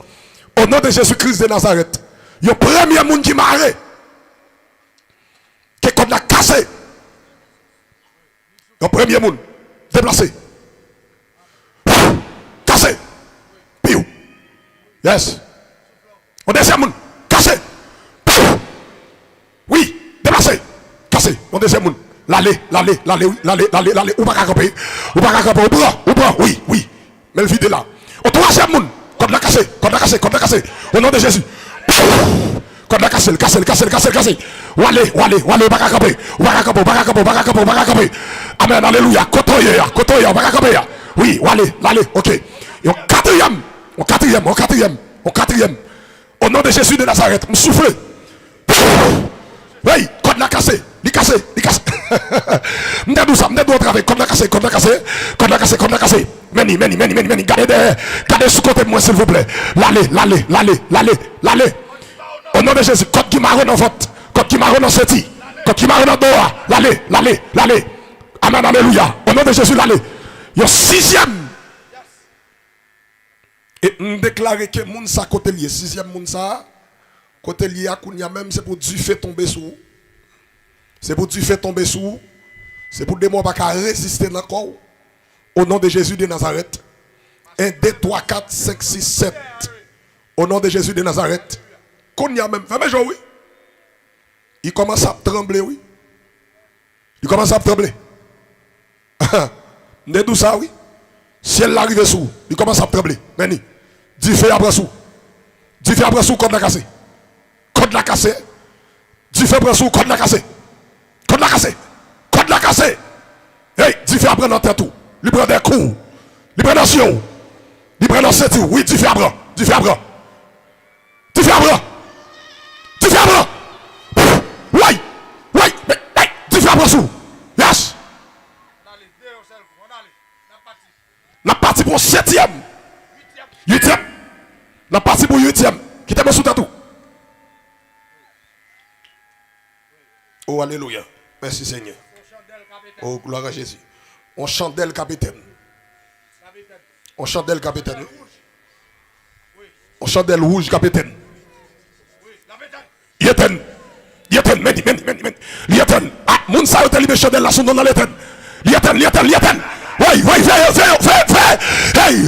O non de Jezi Kris de Nazarèt, yon premye moun ki mare, ke kòd la kase. Yon premye moun, deplase. Kase. Piw. Yes. Yon dezyèm moun, kase. Wi, deplase. Kase. Yon dezyèm moun. L ale, l ale, l ale, wi, l ale, l ale, l ale. Ou pa ka kanpe. Ou pa ka kanpe. Ou pran, ou pran. Wi, wi. Men l vide la. Yon twazyèm moun. Kòd la kase, kòd la kase, kòd la kase. O non de Jezi. Kòd la kase, l kase, l kase, l kase, l kase. W ale, w ale, w ale, ou pa ka kanpe. Ou pa ka kanpe, ou pa ka kanpe, ou pa ka kanpe, ou pa ka kanpe. Amèn, alelouya. Kote w ye a, kote w ye a, ou pa ka kanpe a. Wi, w ale, l ale, oke. Yon katriyèm, yon katriyèm, yon katriyèm, yon katriyèm. O non de Jezi de Nazarèt, m soufle. Hey, kòd la kase, li kase, li kase. M te di w sa, m te di w travay, kòd la kase, kòd la kase, kòd la kase, kòd la kase. Men ni, men ni, men ni, men ni, men ni, gade dèyè, gade sou kote mwen, silvouplè. L ale, l ale, l ale, l ale, l ale. O non de Jezi, kòd ki mare w nan vant, kòd ki mare w nan senti, kòd ki mare w nan do a, l ale, l ale, l ale. Amèn, alelouya. O non de Jezi, l ale. Yon sizyèm. E m deklare ke moun sa kote l ye, sizyèm moun sa, kote l ye a kounye a menm, se pou dife tonbe sou ou. Se pou dife tonbe sou ou. Se pou demon pa ka reziste nan kò w. O non de Jezi de Nazarèt. En, de, twa, kat, senk, sis, sèt. O non de Jezi de Nazarèt. Kounye a menm, fèmen je w, wi. Li kòmanse ap tranble, wi. Li kòmanse ap tranble. M te di w sa, wi. Syèl la rive sou ou. Li kòmanse ap tranble. Men ni. Dife a pran sou ou. Dife a pran sou ou, kòd la kase. Kòd la kase. Dife pran sou ou, kòd la kase. Kòd la kase. Kòd la kase. Hey, dife a pran nan tèt ou. Li pran nan kou w. Li pran nan zye w. Li pran nan senti w. Wi, dife a pran. Dife a pran. Dife a pran! Dife a pran! Woy! Woy! Men, hey! Dife a pran sou! Yes! N ap pati pou yon setyèm! Uityèm! N ap pati pou uityèm! Kite men w sou tèt ou! Oh, alelouya! Mèsi, Senyè! Oh, glwa a Jezi! Yon chandèl k ap etèn! Yon chandèl k ap etèn, wi. Yon chandèl wouj k ap etèn. Li etèn. Li etèn, men ni, men ni, men ni, men ni. Li etèn. Ah, moun sa yo te limen chandèl la sou nou, l etèn. Li etèn, li etèn, li etèn. Woy, woy, veye, veye, veye, veye. Hey,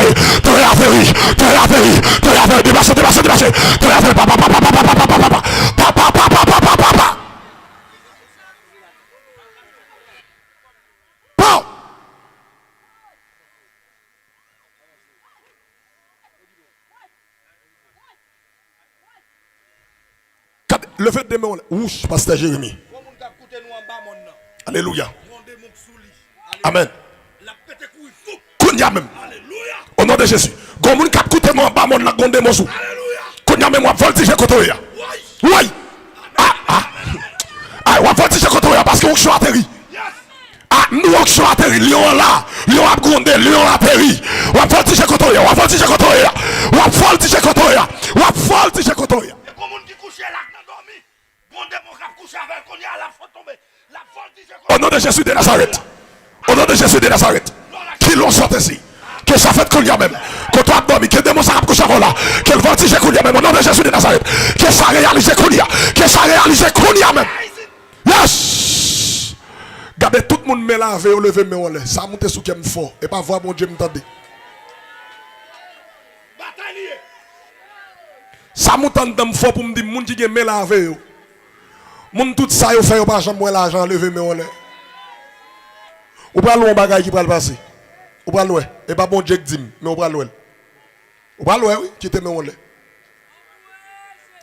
degaje. Teren ateri. Teren ateri. Teren ateri. Deplase, deplase, deplase. Teren ateri. Pa, pa, pa, pa, pa, pa, pa, pa, pa, pa, pa, pa, pa, pa, pa, pa, pa, pa. Pow! Gade, leve de men w anlè. Wouch, pastè Jeremi. Gwo moun k ap koute nou anba mòn nan. Alelouya. Yon demon k sou li. Alelouya. Amèn. L ap pete kouri fou. Kounye a menm. Alelouya. O non de Jezi. Gwo moun k ap koute nou anba mòn nan, gwo demon sou. Alelouya. Kounye a menm, w ap vòltije kote w ye a. Woy. Woy. Ah, ah. Ah, w ap vòltije kote w ye a, paske onksyon ateri. Yes. Ah, m di w onksyon ateri, lyon an la, lyon ap gwonde, lyon an ateri. W ap vòltije kote w ye a, w ap vòltije kote w ye a, w ap vòltije kote w ye a, w ap vòltije kote w ye a. E gwo moun ki kouche la k nan dòmi, gon demon k ap kouche avè l kounye a, l ap fò tonbe, l ap vòltije kote w ye a. O non de Jezi de Nazarèt, o non de Jezi de Nazarèt, ki lyon sòtèsi, ke sa fèt kounye a menm, kote w ap dòmi, ke demon sa k ap kouche avè w la, ke l vòltije kounye a menm, o non de Jezi de Nazarèt, ke sa reyalize kounye a, ke sa reyalize kounye a menm. Yes! Gade tout moun men lave yo, leve men w anlè. Sa moute sou kè m fò. E pa vwa Bondye m tande. Batay li ye. Sa moute anndan m fò pou m di moun ki gen men lave yo. Moun tout sa yo fè yo pa janm wè lajan, leve men w anlè. Ou pral wè yon bagay ki pral pase. Ou pral wè. E pa Bondye k di m, men ou pral wè l. Ou pral wè, wi, kite men w anlè.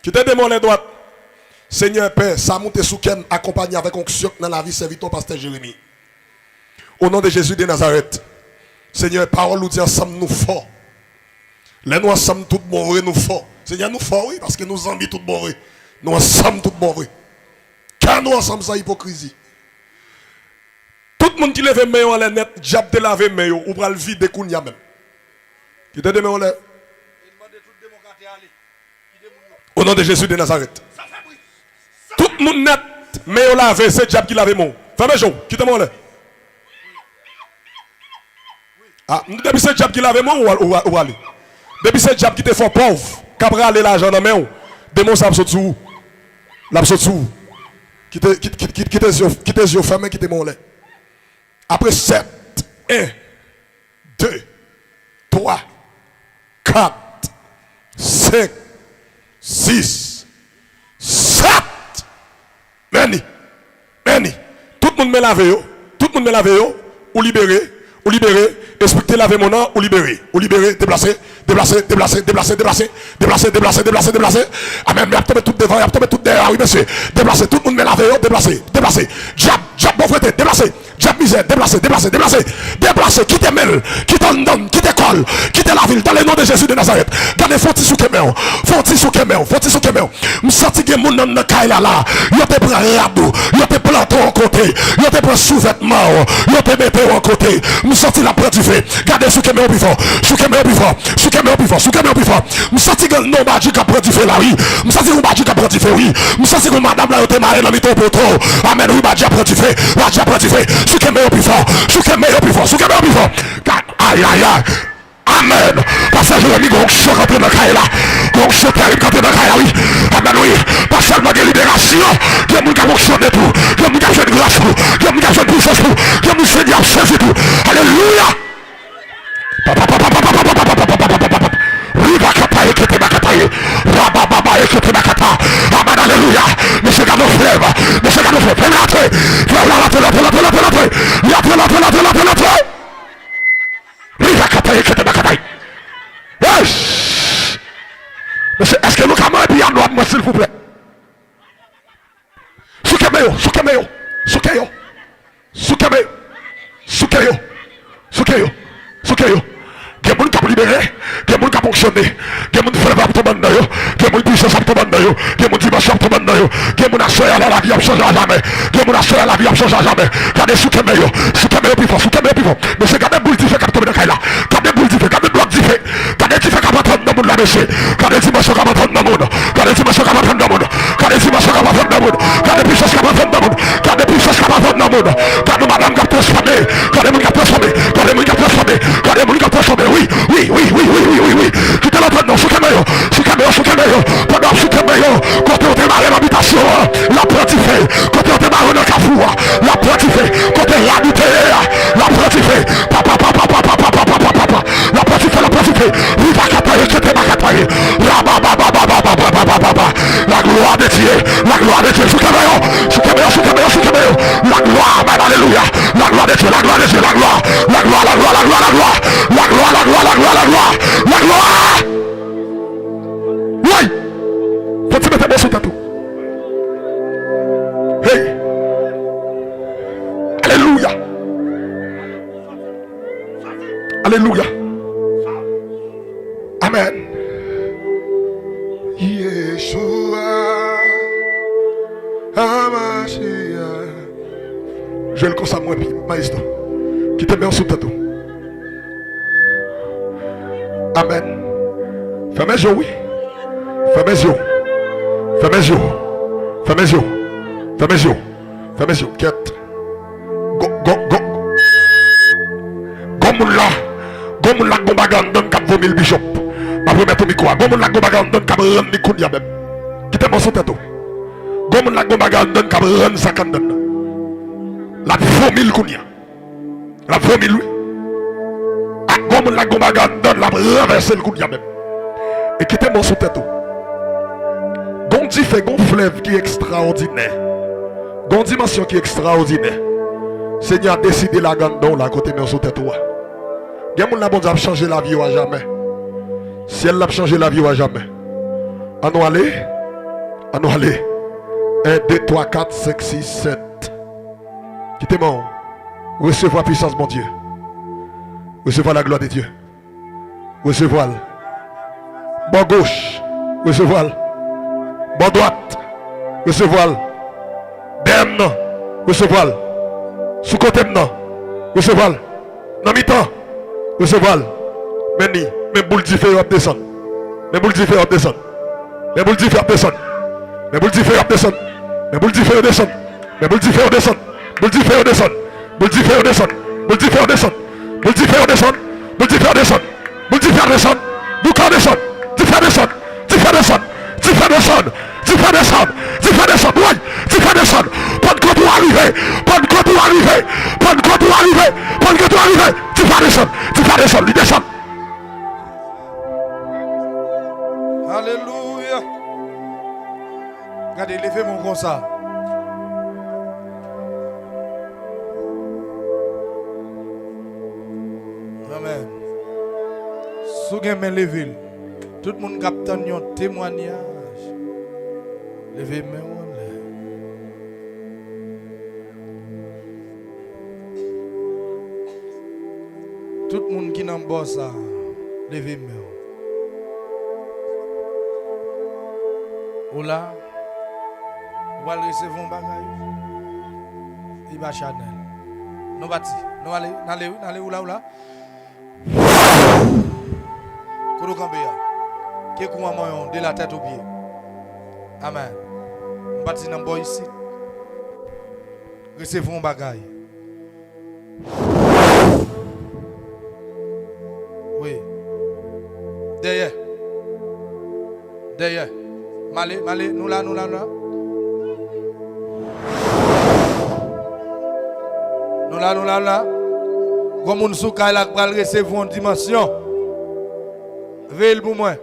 Kite de men w anlè dwat. Senyè, Pè, sa moute sou kè m, akonpanye avèk onksyon k nan lavi sèvitè w, pastè Jeremi. O non de Jezi de Nazarèt. Senyè, pawòl ou di ansanm nou fò. Lè nou ansanm tout bon vre, nou fò. Senyè, nou fò, wi, paske nou zanmi tout bon vre. Nou ansanm tout bon vre. Kè nou ansanm san ipokrizi. Tout moun ki leve men yo anlè nèt, dyab te lave men yo, ou pral vide kounye a menm. Kite de men w anlè. O non de Jezi de Nazarèt. Tout moun nèt, men yo lave, se dyab ki lave men w. Fèmen je w, kite men w anlè. Ah, m di depi se dyab ki lave men w, ou, ou, ou ale. Depi se dyab ki te fè w pòv, k ap rale lajan nan men w, demon sa ap sot sou ou. L ap sot sou ou. Kite, kite, kite, kite, kite zye w, kite zye w fèmen, kite men w anlè. Apre sèt, en, de, twa, kat, senk, sis, sèt. Men li. Men li. Tout moun men lave yo. Tout moun men lave yo. Ou libere. Ou libere. Espri ki te lave men w nan, ou libere. Ou libere. Deplase. Deplase. Deplase. Deplase. Deplase. Deplase. Deplase. Deplase. Deplase. Deplase. Amèn. Men y ap tonbe tout devan. Y ap tonbe tout dèyè. Wi, mesye. Deplase. Tout moun men lave yo. Deplase. Deplase. Dyab. Dyab povrete, deplase. Dyab mizè, deplase, deplase, deplase. Deplase, kite men l, kite anndan l, kite kò l, kite lavi l, dans le nom de Jésus de Nazareth. Gade, fè yon ti souke men w, fè yon ti souke men w, fè yon ti souke men w. M santi gen moun nan, nan kay la, la. Yo te pran rad ou, yo te plante w yon kote, yo te pran souvètman w, yo te mete w yon kote. M santi l ap pran dife. Gade, souke men w pi fò, souke men w pi fò, souke men w pi fò, souke men w pi fò. M santi gen yon badji k ap pran dife la, wi. M santi gen yon badji k ap pran dife, wi. M santi gen yon madanm la yo te mare nan mitan yon poto. Amèn, wi, badji ap pran dife, badji ap pran dife. Souke men yo pi fò, souke men yo pi fò, souke men yo pi fò. Gad, ay, ay, ay. Amèn. Pastè Jeremi, gen onksyon k antre nan kay la. Gen onksyon tèrib k antre nan kay la, wi. Amèn, wi. Pa sèlman gen liberasyon, gen moun k ap onksyone tou. Gen moun k ap jwenn gras tou. Gen moun k ap jwenn pisans tou. Gen moun Senyè ap sezi tou. Alelouya. Riba kata ekete bakata ye. Rabababa ekete bakata. Amèn, alelouya. Mesye, gade yon flèv. Mesye, gade yon flèv. Fè l rantre. Flèv la rantre, rantre, rantre, rantre, rantre. Li rantre, rantre, rantre, rantre, rantre. Riba kata ekete bakata ye. Yes! Mesye, èske nou ka mande piyano a mwen, silvouplè? Souke men yo, souke men yo, souke yo, souke men yo, souke yo, souke yo, souke yo. Gen moun k ap libere, gen moun k ap fonksyone, gen moun flèv ap tonbe anndan yo, gen moun pisans ap tonbe anndan yo, gen moun dimansyon ap tonbe anndan yo, gen moun aswè a la lavi ap chanje ajamè, gen moun aswè a lavi ap chanje ajamè. Gade, souke men yo, souke men yo pi fò, souke men yo pi fò. Mesye, gade boul dife k ap tonbe nan kay la, gade boul dife, gade blòk dife. Gade dife k ap antre anndan moun la, mesye. Gade dimansyon k ap antre anndan moun. Gade dimansyon k ap antre anndan moun. Gade dimansyon k ap antre anndan moun. Gade pisans k ap antre anndan moun. Gade pisans k ap antre anndan moun. Gade yon madanm k ap transfòme. Gade moun k ap transfòme. Gade moun k ap transfòme. Gade moun k ap transfòme. Wi, wi, wi. Kite l antre anndan. Souke men yo. Souke men yo. Souke men yo. Pandan w ap souke men yo, kote w te mare nan bitasyon an, l ap pran dife. Kote w te mare nan kafou an, l ap pran dife. Kote rad ou te ye a, l ap pran dife. Papa, papa, papa, papa, papa, papa. L ap pran dife, l ap pran dife. Riba kataye, kete ba kataye. Rababababababababa. La gloire de Dieu, la gloire de Dieu. Souke men yo, souke men yo, souke men yo, souke men yo. La gloire, amen, alelouya. La gloire de Dieu, la gloire de Dieu, la gloire. La gloire, la gloire, la gloire, la gloire. La gloire, la gloire, la gloire, la gloire. La gloire. Woy! Fò ti mete men sou tèt ou. Hey! Alelouya! Alelouya! Amen! Yeshua Hamashiach. Jwe l konsa, mwen, pi, maestro. Kite men sou tèt ou. Amen. Fèmen je w, wi. Fèmen je w. Fèmen je w. Fèmen je w. Fèmen je w. Fèmen je w. Kèt. Gon, gon, gon. Gon moun la. Gon moun la, gon bagay anndan k ap vomi l, Bishop. M ap remèt ou mikwo a. Gon moun la, gon bagay anndan k ap rann li kounye a menm. Kite men sou tèt ou. Gon moun la, gon bagay anndan k ap rann sa k anndan nan. L ap vomi l kounye a. L ap vomi l, wi. A, gon moun la, gon bagay anndan l, l ap ranvèse l kounye a menm. E kite men sou tèt ou. Gon dife, gon flèv ki ekstraòdinè. Gon dimansyon ki ekstraòdinè. Senyè a deside lage anndan w la, kote men sou tèt ou a. Gen moun la, Bondye ap chanje lavi yo ajamè. Syèl la ap chanje lavi yo ajamè. Ann nou ale. Ann nou ale. En, de, twa, kat, senk, sis, sèt. Kite men w. Resevwa pisans Bondye. Resevwa la gloire de Dieu. Resevwa l. Bò goch. Resevwa l. Bò dwat. Resevwa l. Dèyè m nan. Resevwa l. Sou kote m nan. Resevwa l. Nan mitan. Resevwa l. Men ni. Men boul dife yo ap desann. Men boul dife yo ap desann. Men boul dife yo ap desann. Men boul dife yo ap desann. Men boul dife yo desann. Men boul dife yo desann. Boul dife yo desann. Boul dife yo desann. Boul dife yo desann. Boul dife yo desann. Boul dife yo desann. Boul dife yo desann. Bouka desann. Dife desann. Dife desann. Dife desann. Dife desann. Dife desann. Woy! Dife desann. Pannkòt ou a rive. Pannkòt ou a rive. Pannkòt ou a rive. Pannkòt ou a rive. Dife desann. Dife desann. Li desann. Alelouya. Gade, leve men w konsa. Amen. Si w gen men, leve l. Tout moun k ap tann yon temwayaj, leve men w anlè. Tout moun ki nan bò sa, leve men w. Ou la, ou pral resevwa yon bagay. Li pa chanèl. Nou pati. Nou ale, n ale, wi, n ale, ou la, ou la. Kote w kanpe a? Ke kou an manyen w, de la tèt o pye. Amèn. M pati nan bò isit. Resevwa yon bagay. Wi. Dèyè. Dèyè. M ale, m ale, nou la, nou la, nou la. Nou la, nou la, nou la. Gon moun sou kay la k pral resevwa yon dimansyon. Veye l pou mwen.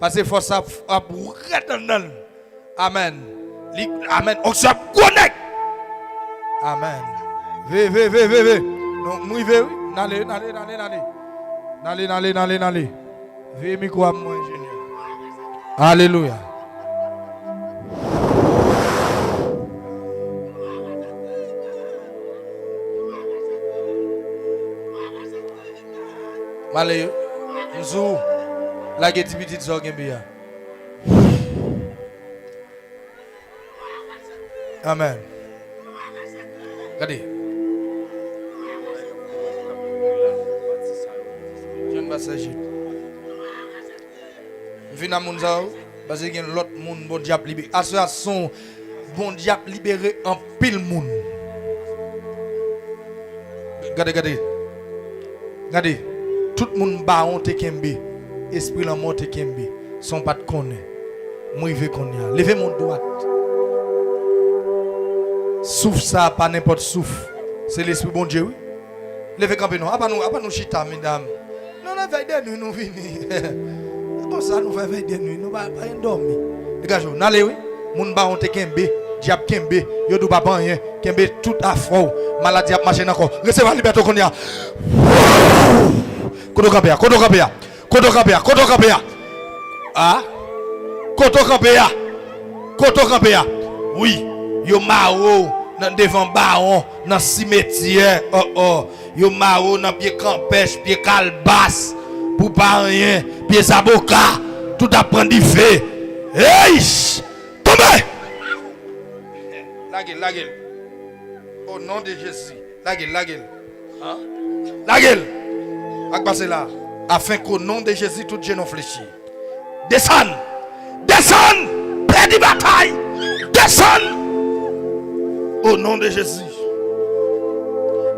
Paske fòs ap, ap rèt anndan l. Amèn. Li, amèn. Onksyon ap gwo nèg. Amèn. Veye, veye, veye, veye, veye. Non, m rive, wi. N ale, n ale, n ale, n ale. N ale, n ale, n ale, n ale. Veye mikwo a pou mwen, enjenyè. Alelouya. M ale, m sou ou. Lage ti pitit sa w kenbe a. Amèn. Gade. Jèn pastè Jid. M fin a moun sa yo, paske gen lòt moun Bondye ap libere. Aswè a se yon Bondye ap libere anpil moun. Gade, gade. Gade. Tout moun bawon te kenbe. Espri lanmò te kenbe. San w pa t konnen. M rive konnen. Leve men w dwat. Souf sa a pa nenpòt souf. Se Lespri Bondye, wi. Leve kanpe non. Apa nou, apa nou chita, medam? Non, nan vèy de nwi nou vini. Se konsa nou fè vèy de nwi. Nou pa, pa gen dòmi. Degaje w. N ale, wi. Moun bawon te kenbe. Dyab kenbe. Yo di w pa pa anyen. Kenbe tout afè w. Maladi ap mache nan kò w. Resevwa libète w kounye a. Kote w kanpe a? Kote w kanpe a? Kote w kanpe a? Kote w kanpe a? A? Kote w kanpe a? Kote w kanpe a? Wi, yo mare w nan devan bawon, nan simetyè. Oh, oh. Yo mare w nan pye kanpèch, pye kalbas, pou pa anyen, pye zaboka, tout ap pran dife. Hey! Tonbe! Lage l, lage l. O non de Jezi. Lage l, lage l. Lage l. Ak pase la. Afin qu'au nom de Jésus, tout genou fléchi. Desann. Desann. Pèdi batay. Desann. O non de Jezi.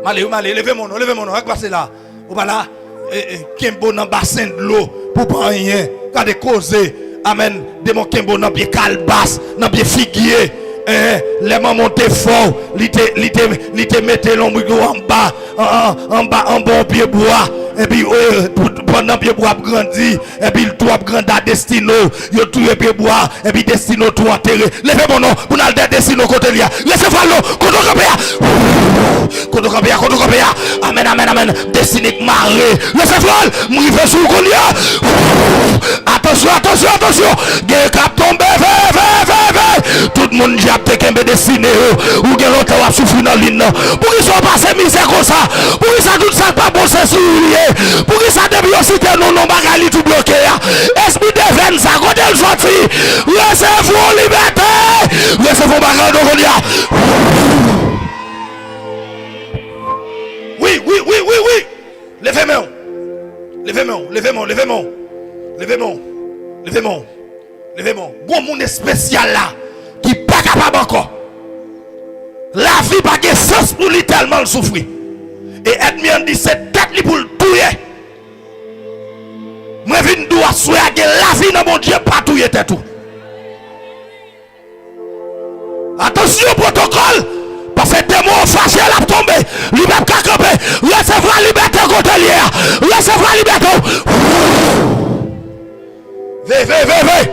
M ale, m ale. Leve men w non, leve men w non. Ak pase la. Ou pa la, e, e, kenbe w nan basen dlo pou pa anyen. Gade koze. Amèn. Demon kenbe w nan pye kalbas, nan pye figye. Hein, lè manman w te fè w, li te, li te, li te mete lonbrik ou anba, an, an, anba, anba yon pye bwa. Epi, e, pou, pandan pye bwa ap grandi, epi l tou ap grandi a destine w. Yo touye pye bwa, epi destine w tou antere. Leve men w non, pou n al dèyè destine w kote li a. Resevwa l non, kote w kanpe a. Kote w kanpe a, kote w kanpe a. Amèn, amèn, amèn. Destine k mare. Resevwa l. M rive sou w kounye a. Atansyon, atansyon, atansyon. Gen k ap tonbe. Veye, veye, veye, veye. Tout moun dyab te kenbe destine yo. Ou gen lontan w ap soufri nan liy nan. Poukisa w pase mizè konsa? Poukisa tout sa k pa bon se sou ou li ye? Poukisa depi yo site non, non bagay li tou bloke a? Espri devèn sa, kote l soti? Resevwa w libète! Resevwa w bagay nan kounye a. Wi, wi, wi, wi, wi. Leve men w. Leve men w, leve men w, leve men w. Leve men w. Leve men w. Leve men w. Gon moun espesyal la ki pa kapab ankò. Lavi pa gen sans pou li tèlman l soufri. E ènmi an di se tèt li pou l touye. Mwen vin di w aswè a gen lavi nan Bondye, pa touye tèt ou. Atansyon, pwotokòl! Paske demon an fache, l ap tonbe. Li p ap ka kanpe. Resevwa libète kote l ye a. Resevwa libète w. Veye, veye, veye, veye.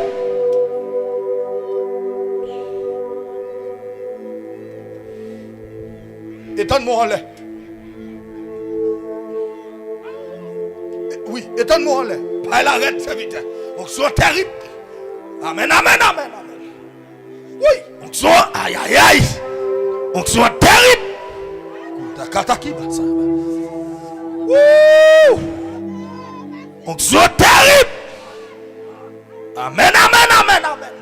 Etann men w anlè. Wi, etann men w anlè. Bay la rèd, sèvitè. Onksyon terib. Amèn, amèn, amèn, amèn. Wi, onksyon, ayayay. Onksyon terib. Koutakataki, batsa. Wouw! Onksyon terib. Amèn, amèn, amèn, amèn.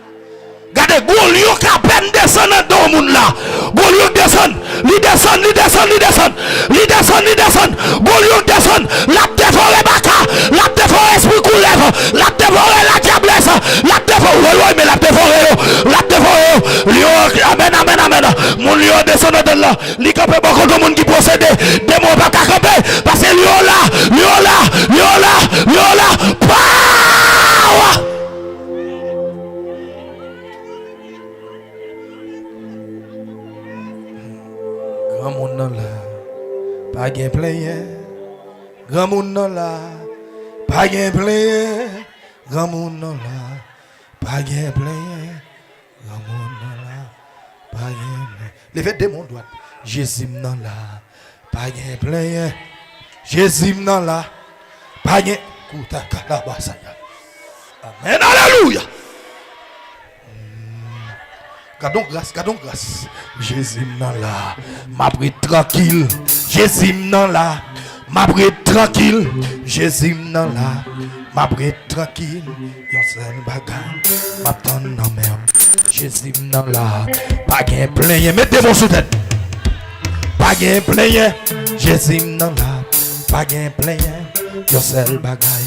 Gade, gwo lyon k apèn desann anndan yon moun la. Gwo lyon desann, li desann, li desann, li desann. Li desann, li desann. Gwo lyon desann. L ap devore baka, l ap devore espri koulèv, l ap devore ladyablès, l ap devore, woy, woy, men l ap devore yo, l ap devore yo. Lyon, amèn, amèn, amèn. Moun lyon desann anndan l la. Li kanpe bò kote moun ki posede. Demon pa ka kanpe. Paske li yo la, li yo la, li yo la, li yo la. Pow! Granmoun nan la, pa gen plenyen. Granmoun nan la, pa gen plenyen. Granmoun nan la, pa gen plenyen. Granmoun nan la, pa gen plenyen. Leve de men w dwat. Jezi m nan la, pa gen plenyen. Jezi m nan la, pa gen. Kouta kalabasaya. Amèn, alelouya. Hmm. Gadon gras, gadon gras. Jezi m nan la, m ap ret trankil. Jezi m nan la, m ap ret trankil. Jezi m nan la, m ap ret trankil. Yon sèl bagay m ap tann nan men w. Jezi m nan la, pa gen plenyen. Met de men w sou tèt. Pa gen plenyen. Jezi m nan la, pa gen plenyen. Yon sèl bagay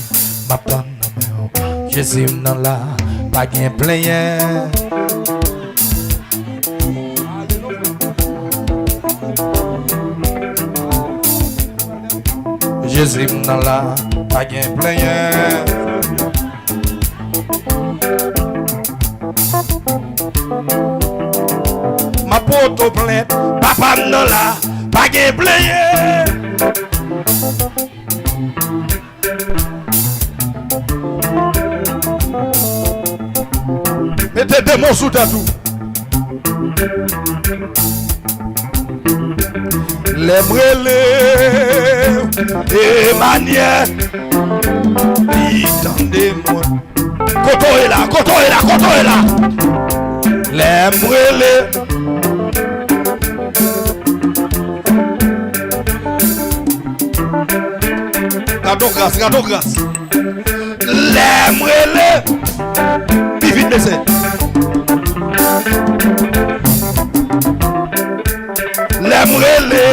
m ap tann nan men w. Jezi m nan la, pa gen plenyen. Jezi m nan la, pa gen plenyen. M ap pote w plent, papa m nan la, pa gen plenyen. Mete de men w sou tèt ou. Lè m rele Emanyèl, li tande mwen. Kote w ye la, kote w ye la, kote w ye la. Lè m rele. Gadon gras, gadon gras. Lè m rele. Pi vit, mesye. Lè m rele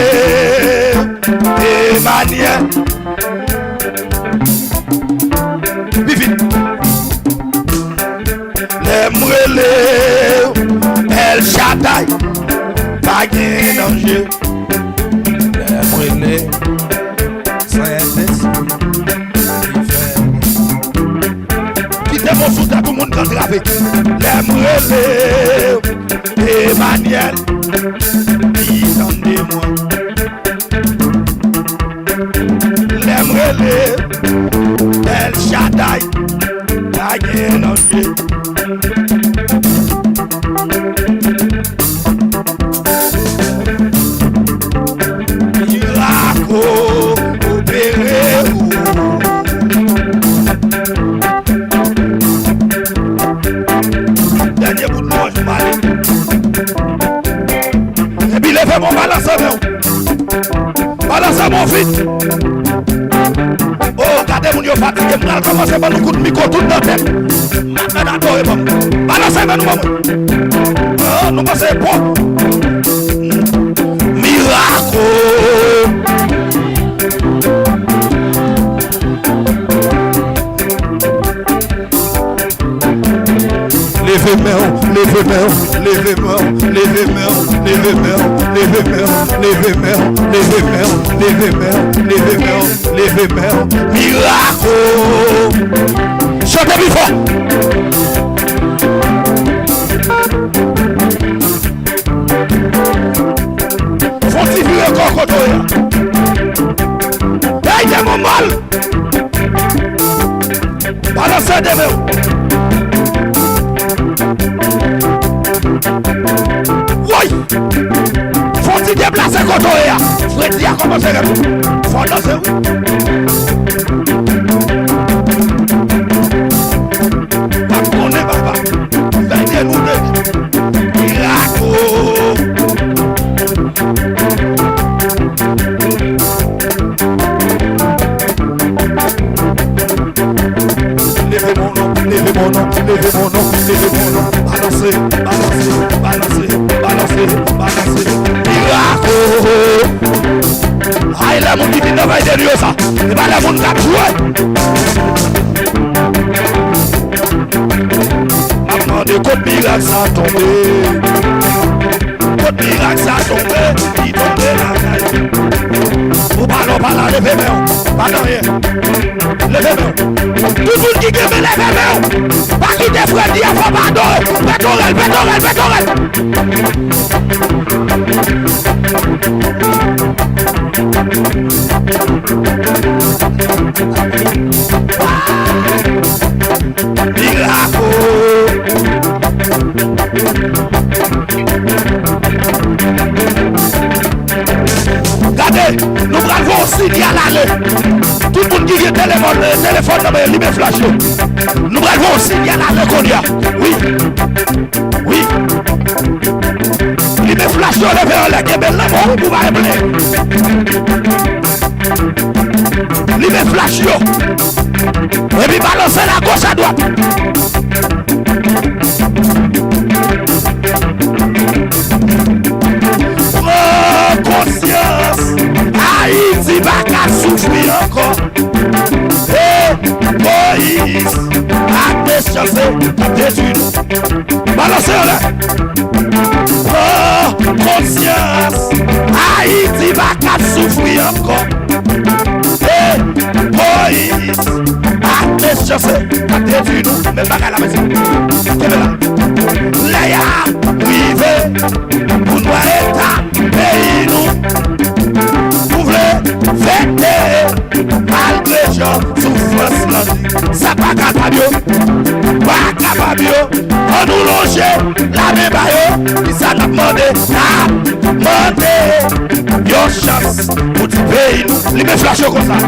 Emanyèl. Pi vit. Lè m rele El Shaddai, pa gen danje. Lè m rele Sentespri, li fè. Kite mo sou tèt ou moun k antrave. Lè m rele Emanyèl, li tande mwen. Lè m rele El Shaddai, pa gen danje. Mirak opere ou. Dènye bout lwanj m ale. Epi leve men w, balanse men w. Balanse men w vit. Oh, gade moun yo fatige. M pral kòmanse ban nou kout mikwo tout nan tèt. M ap fè n adore ban m. Balanse men nou ban mwen. Oh, nou panse bon. Mirak, oh. Leve men w, leve men w, leve men w, leve men w, leve men w, leve men w, leve men w, leve men w, leve men w, leve men w, leve men w. Mirak, oh. Chante pi fò. Fon ti vire kò kote w ye a. Hey, demon mal! Balanse de men w. Woy! Fò ti deplase kote w ye a. Fredi a kòmanse rèv. Fò danse wi. W ap konnen papa. Fè de nou de. Mirak, oh. Balanse, balanse, balanse, balanse. Mirak, oh, oh, oh. Ay, lè moun ki vin nan vay de nou yo sa. E pa lè moun k ap jwe. M ap mande kot mirak sa tonbe. Kot mirak sa tonbe, li tonbe lakay. Ou pa la, ou pa la, leve men w. Pa nan anyen. Leve men w. Tout moun ki kenbe, leve men w. Pa kite frè di a fò pa adore. Pete orèl, pete orèl, pete orèl. Mirak, oh. Gade, nou pral voye yon sinyal ale. Tout moun ki gen telefòn, eh, telefòn nan men, limen flach yo. Nou pral voye yon sinyal ale kounye a. Wi. Wi. Limen flach yo, leve anlè, kenbe l nan men w pou pa eple. Limen flach yo. Epi balanse l agoch adwat. Pran konsyans. Ayiti pa ka soufri ankò. Egoyis ak mechanste k ap detwi nou. Balanse anlè. Pran konsyans. Ayiti pa ka soufri ankò. Egoyis ak mechanste k ap detwi nou. Men bagay la, mesye. Kenbe la. Lè a rive pou nou eta peyi nou. Nou vle fete malgre jan soufrans lan di. Sa pa kapab yo. Pa kapab yo. Ann nou lonje lamen ba yo. Kisa n ap mande? N ap mande yon chans pou ti peyi nou. Limen flach yo konsa.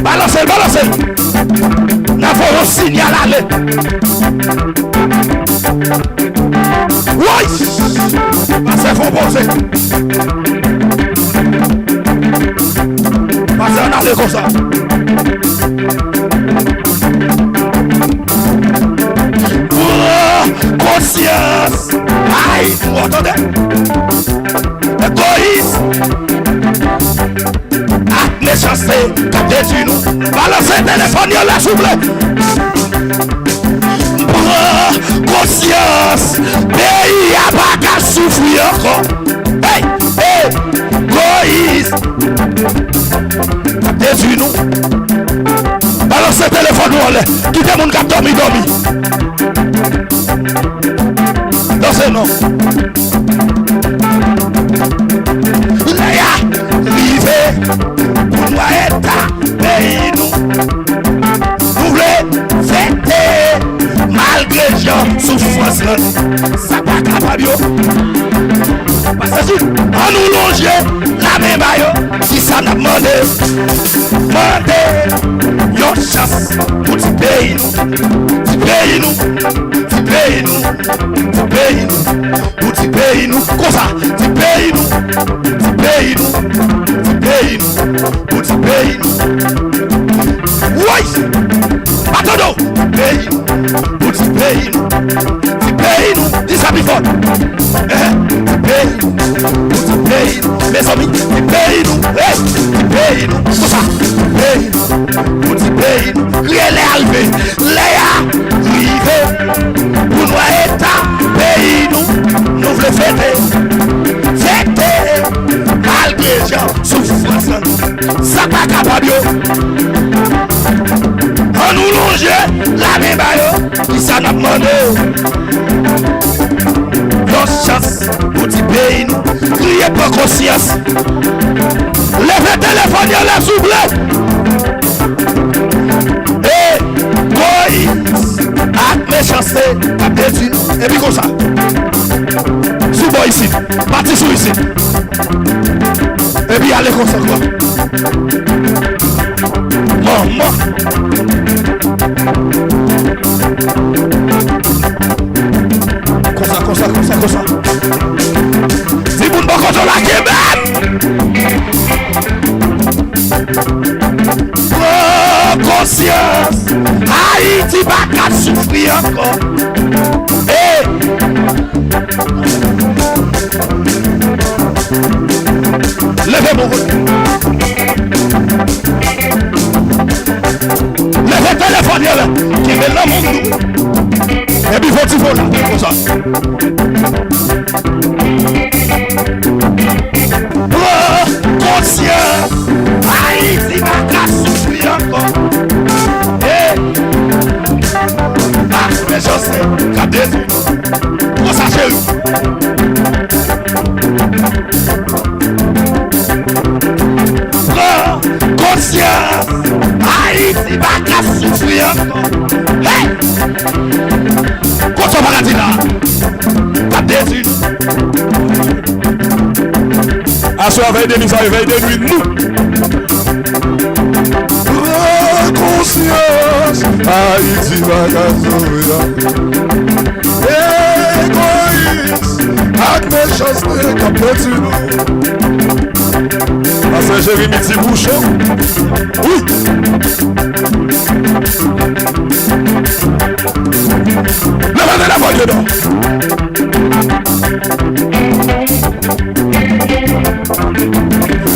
Balanse l, balanse l. N ap voye yon sinyal ale. Woy! Pastè fè yon poze. Pastè ann ale konsa. Pran konsyans. Ay, ou tande? Egoyis ak mechanste k ap detwi nou. Balanse telefòn yo la, souple. Pran konsyans. Peyi a pa ka soufri ankò. Hey! Egoyis k ap detwi nou. Balanse telefòn nou anlè. Kite moun k ap dòmi dòmi. Danse non. Lè a rive pou nou eta peyi nou. Nou vle fete malgre jan soufrans lan. Sa pa kapab yo. Pastè Sid, ann nou lonje lamen ba yo. Kisa n ap mande? Mande yon chans pou ti peyi nou. Ti peyi nou. Ti peyi nou. Ti peyi nou. Pou ti peyi nou. Konsa. Ti peyi nou. Ti peyi nou. Ti peyi nou. Pou ti peyi nou. Woy! Pa tande w. Ti peyi nou. Pou ti peyi nou. Ti peyi nou. Di sa pi fò. Eh, ti peyi nou. Pou ti peyi nou. Mezanmi, ti peyi nou. Eh, ti peyi nou. Konsa. Ti peyi nou. Pou ti peyi nou. Kriye lè a rive. Lè a rive. Pou nou eta peyi nou. Nou vle fete. Fete. Malgre jan soufrans lan. Sa pa kapab yo. Ann nou lonje lamen ba yo. Kisa n ap mande yo? Yon chans pou ti peyi nou. Kriye pran konsyans. Leve telefòn yo la, souple. Egoyis ak mechanste k ap detwi nou. Epi konsa. Sou bò isit. Pati sou isit. Epi ale konsa ankò. Manman. Konsa, konsa, konsa, konsa. Timoun bò kote w la kenbe m. Pran konsyans. Ayiti pa ka soufri ankò. Hey! Leve men w. Leve telefòn yo la. Kenbe l nan men w. Epi fè ti fò la, konsa. Pran konsyans. Ayiti pa ka soufri ankò. Hey! Ah, men Jose, gade. Konsa, cheri. Pran konsyans. Ayiti pa ka soufri ankò. Hey! Kot sa w pa ka di la? T ap detwi nou. Aswè a, vèy de nuit sa, vèy de nuit nou. Pran konsyans, Ayiti pa ka soufri ankò. Egoyis ak mechanste k ap detwi nou. Pastè Jeremi ti bouchon. Wi. Leve telefòn yo non.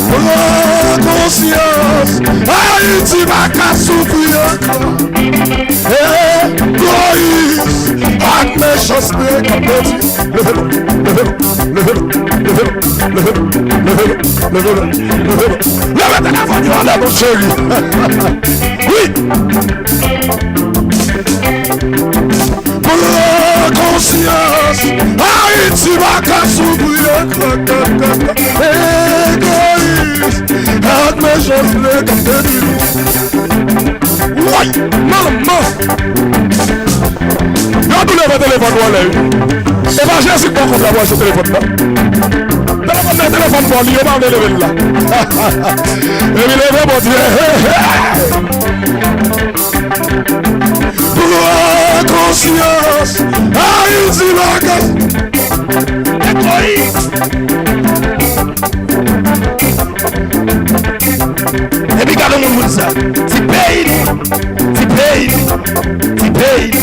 Pran konsyans, Ayiti pa ka soufri ankò. Egoyis ak mechanste k ap detwi. Leve men w, leve men w, leve men w, leve men w, leve men w, leve men w, leve men w, leve men w, leve men w. Leve telefòn yo anlè, mon cheri. Wi. Pran konsyans, Ayiti pa ka soufri ankò. Egoyis ak mechanste k ap detwi nou. Woy, manman! Yo tou leve telefòn yo anlè, wi. E pa Jezi k ba w kòb la pou achte telefòn nan. Telefòn nan, telefòn pa w li, yo pa vle leve l la. Epi leve, Bondye. Pran konsyans, Ayiti pa ka. Epi gade yon moun moun sa. Ti peyi nou, ti peyi nou, ti peyi nou,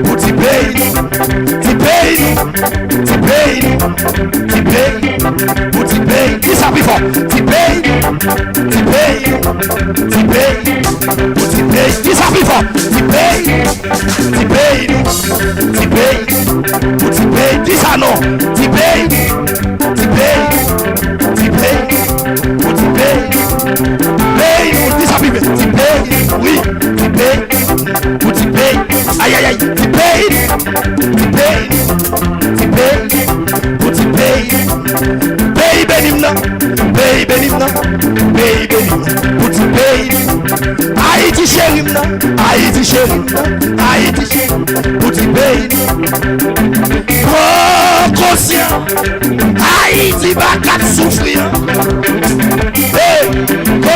pou ti peyi nou, ti peyi nou, ti peyi nou, ti peyi nou, pou ti peyi. Di sa pi fò. Ti peyi nou, ti peyi nou, ti peyi nou, pou ti peyi. Di sa pi fò. Ti peyi nou, ti peyi nou, ti peyi nou, pou ti peyi. Di sa non. Ti peyi nou, ti peyi nou, ti peyi nou, pou ti peyi. Peyi nou, di sa pi byen. Ti peyi nou, wi, ti peyi nou, pou ti peyi. Ayayay, ti peyi nou, ti peyi nou, ti peyi nou, pou ti peyi. Peyi beni m nan, peyi beni m nan, peyi beni m nan, pou ti peyi. Ayiti cheri m nan, Ayiti cheri m nan, Ayiti cheri m nan, pou ti peyi. Pran konsyans, Ayiti pa ka soufri ankò. Hey, ko,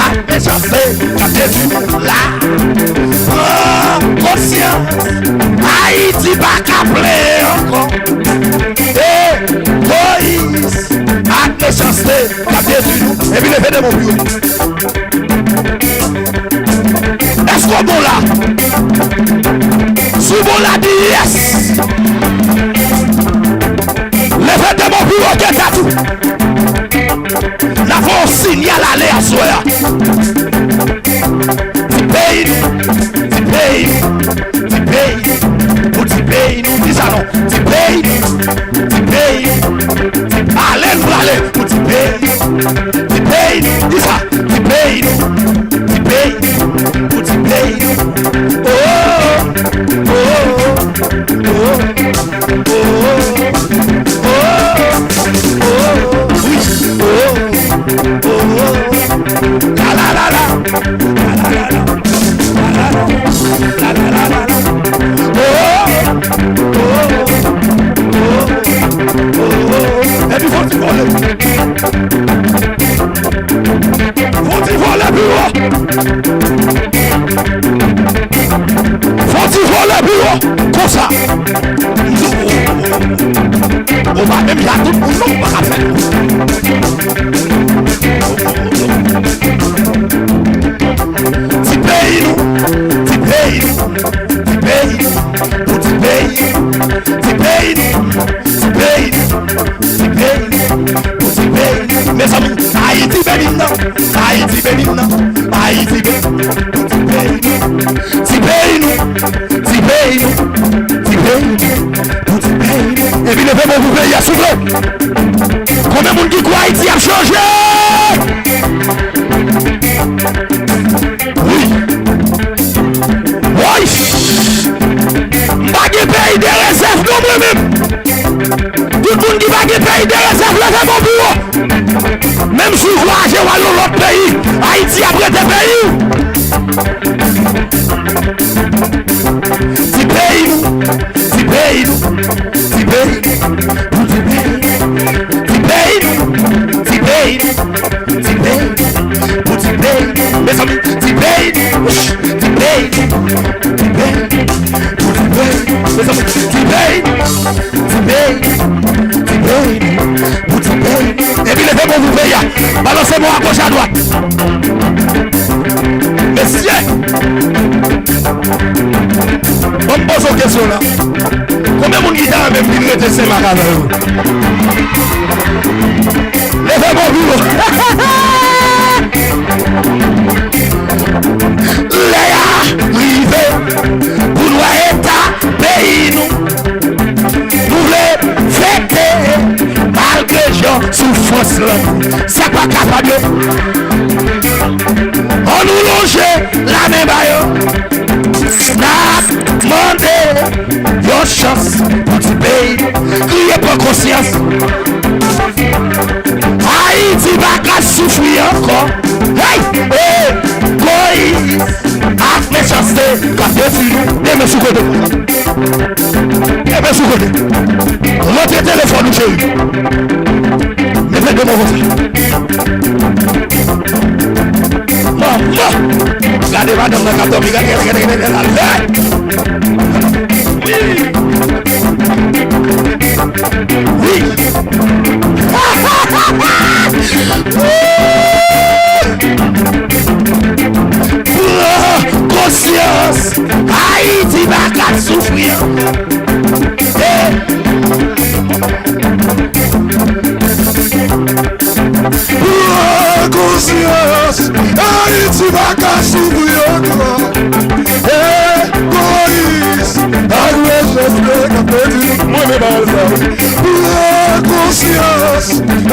ak mechanste k ap detwi nou la. Pran konsyans, Ayiti pa ka plenyen ankò. Egoyis ak mechanste k ap detwi nou. Epi leve de men w pi wo. Èske w bon la? Si w bon la, di yes. Leve de men w pi wo ke tèt ou. N a fè yon sinyal ale aswè a. Ti peyi nou, ti peyi nou, ti peyi nou, pou ti peyi nou, di sa non. Ti peyi nou, ti peyi nou, ti, ale n prale pou ti peyi nou, ti peyi nou, di sa, ti peyi nou, ti peyi nou, pou ti peyi nou. Oh, oh, oh, oh. Oh, oh, oh, oh, wi, oh, oh, oh, la, la, la, la, la, la, la, la, la, la, la, la, la, oh, oh, oh, oh, oh, oh, epi fò ti vole. Fò ti vole pi wo. Fò ti vole pi wo. Konsa. Ou pa menm jan tout moun non, ou pa ka fè. Ti peyi nou, Ayiti, ti peyi nou, ti peyi nou, ti peyi nou, ti peyi nou, pou ti peyi nou. Epi leve men pou peyi a, souple. Konbyen moun ki kwè Ayiti ap chanje? Wi. Woy! M pa gen peyi de rezèv non mwen menm. Tout moun ki pa gen peyi de rezèv, leve men pou yo. Menm si w vwayaje w al nan lòt peyi, Ayiti ap rete peyi w. Ti peyi nou, ti peyi nou, ti peyi nou, pou ti peyi nou, ti peyi nou, ti peyi nou, ti peyi nou, pou ti peyi nou, mezanmi, ti peyi nou, ti peyi nou, ti peyi nou, pou ti peyi nou, mezanmi, ti peyi nou. Ti peyi, ti peyi, pou ti peyi. Epi leve men pou peyi a. Balanse men w agoch adwat. Mesye! Ban m poze w kesyon la. Konbyen moun ki ta renmen vin rete Senmak avè yo? Leve men w pi wo. Lè a rive pou n wè eta peyi nou. Nou vle fete malgre jan soufrans lan. Sa pa kapab yo. Ann nou lonje lamen ba yo. N ap mande yon chans pou ti peyi. Kriye pran konsyans. Ayiti pa ka soufri ankò. Hey! Egoyis ak mechanste k ap detwi nou. De men sou kote. De men sou kote. Rantre telefòn ou, cheri. Mete de men konsa. Manman! Gade madanm nan k ap dòmi. Gade, gade, gade, gade, gade. Wi! Pran konsyans, Ayiti pa ka soufri ankò. Eh! Pran konsyans, Ayiti pa ka soufri ankò. Egoyis ak mechanste k ap detwi nou. Mwen menm pawòl sa. Pran konsyans,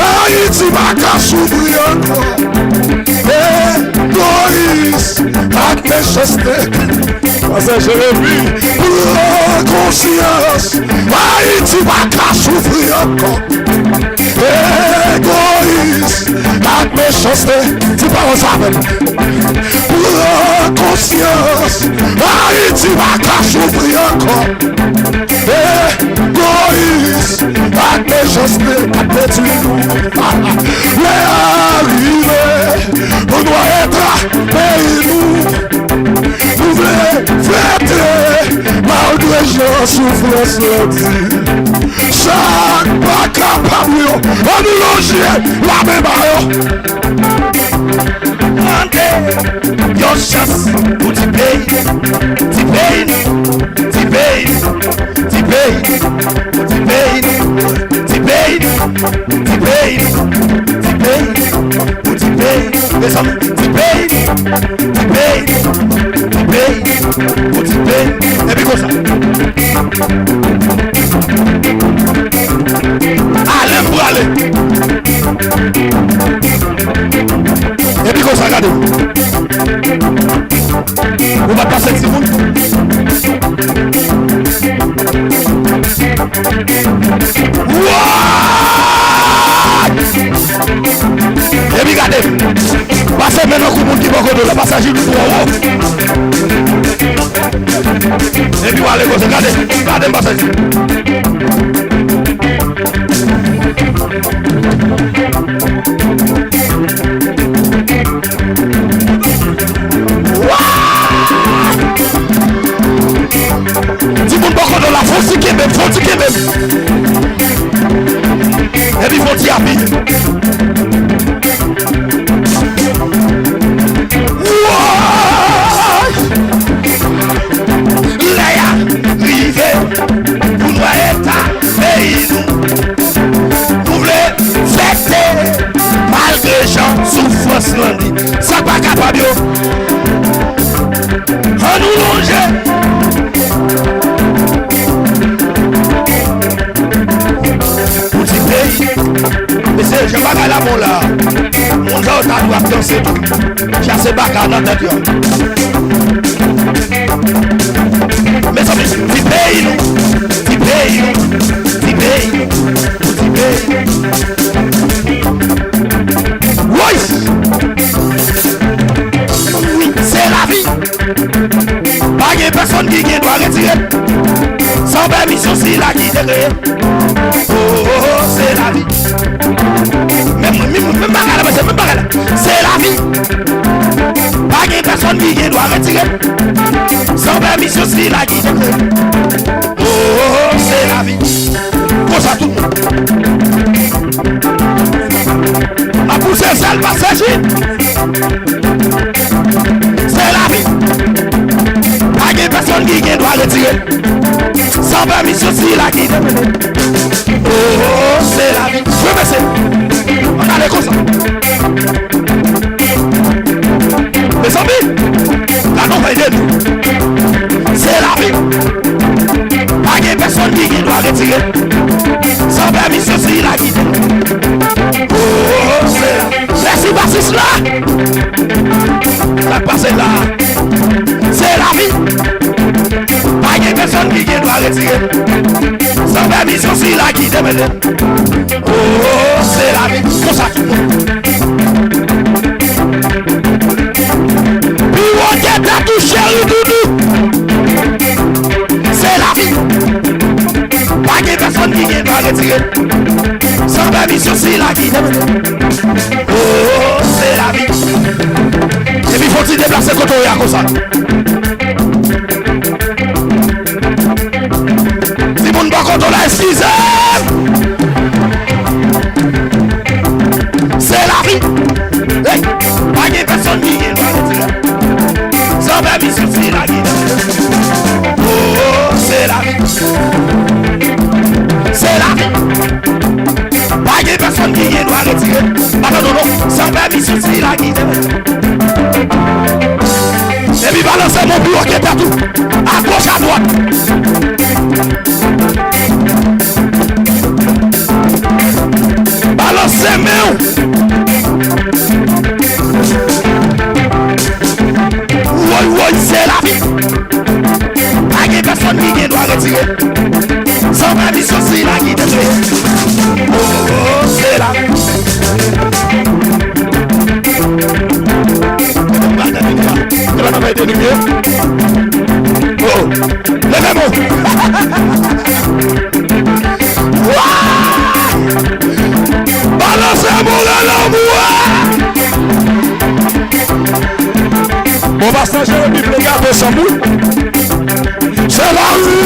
Ayiti pa ka soufri ankò. Egoyis ak mechanste. Pase Jeremi. Pran konsyans, Ayiti pa ka soufri ankò. Egoyis ak mechanste. Di pawòl sa avè m. Pran konsyans, Ayiti pa ka soufri ankò. Egoyis ak mechanste ap detwi nou. Lè a rive pou nou wè eta peyi nou. Nou vle fete malgre jan soufrans lan di. Sa k pa kapab yo, ann nou lonje lamen ba yo. Mande yon chans pou ti peyi, ti peyi, ti peyi, ti peyi, ti peyi, ti peyi, ti peyi, ti peyi, pou ti peyi, mezanmi, ti peyi, ti peyi, ti peyi, pou ti peyi. Epi konsa. Ale m prale. Epi konsa, gade. Ou pa t pase timoun. Wa! Epi gade. Pase men nan kou moun ki bò kote w la. Pase ajenou twò wo. Epi w ale konsa. Gade. Gade m pase. Timoun bò kote w la, fò w ti kenbe m, fò w ti kenbe m. Epi fò w ti apiye. Woy! Lè a rive pou n wè eta E baka nan tèt yo. Mezanmi, ti peyi nou, ti peyi nou, ti peyi nou, ti peyi nou. Woy! Wi, se lavi. Pa gen pèsonn ki gen dwa retire l san pèmisyon sila ki te kreye l. Oh, oh, oh, se lavi. Menm, menm, menm bagay la, mesye, menm bagay la. Se lavi. Pa gen pèsonn ki gen dwa retire l san pèmisyon sila ki te kreye l. Oh, oh, oh, se lavi. Konsa tout moun. M ap pouse sèl pase jis. Se lavi. Pa gen pèsonn ki gen dwa retire l san pèmisyon sila ki te mete l. Oh, se lavi. Wi, mesye. Ann ale konsa. Mezanmi, gade yon fèy de nou. Se lavi. Pa gen pèsonn ki gen dwa retire l san pèmisyon sila ki te. Oh, se lavi. Mèsi basis la. Sa k pase la? Se lavi. Pa gen pèsonn ki gen dwa retire l san pèmisyon sila ki te mete l. Oh, se lavi. Konsa tout moun. Pi wo ke tèt ou, cheri doudou. Se lavi. Pa gen pèsonn ki gen dwa retire l san pèmisyon sila ki te mete l. Oh, se lavi. Epi fò ti deplase kote w ye a konsa. Timoun bò kote w la, eskize m. Se lavi. Hey, pa gen pèsonn ki gen dwa retire l san pèmisyon sila ki te mete l. Oh, se lavi. Se lavi. Pa gen pèsonn ki gen dwa retire l. Atann non, non. San pèmisyon sila ki te mete l. Epi balanse men w pi wo ke tèt ou. Agoch, adwat. Balanse men w. Woy, woy, se lavi. Pa gen pèsonn ki gen dwa retire l san pèmisyon sila ki te kreye l. Oh, oh, oh, se lavi. Epa nan fèy de nou ye. Oh, leve men w. Wa! Balanse men w, rele lanmou a. Bon, pastè Jeremi vle gate chanm wi. Se lavi.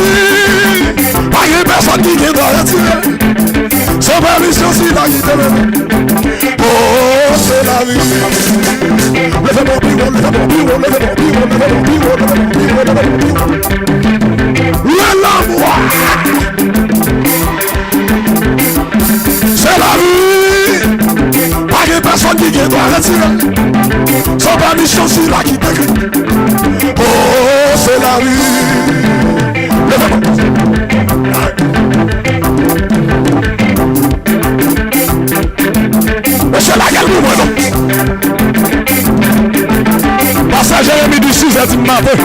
Pa gen pèsonn ki gen dwa retire l san pèmisyon sila ki te mete l. Oh, se lavi. Leve men w pi wo, leve men w pi wo, leve men w pi wo, leve men w pi wo, leve men w pi wo, leve men w pi wo. Rele lanmou a. Se lavi. Pa gen pèsonn ki gen dwa retire l san pèmisyon sila ki te kreye l. Oh, se lavi. Leve men w. Mesye, lage l pou mwen non. Pastè Jeremi di sizè di maten.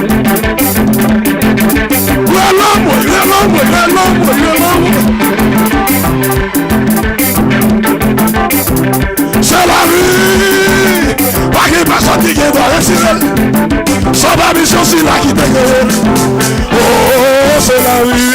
Rele lanmou, rele lanmou, rele lanmou, rele lanmou. Se lavi. Pa gen pèsonn ki gen dwa retire l san pèmisyon sila ki te kreye l. Oh, se lavi.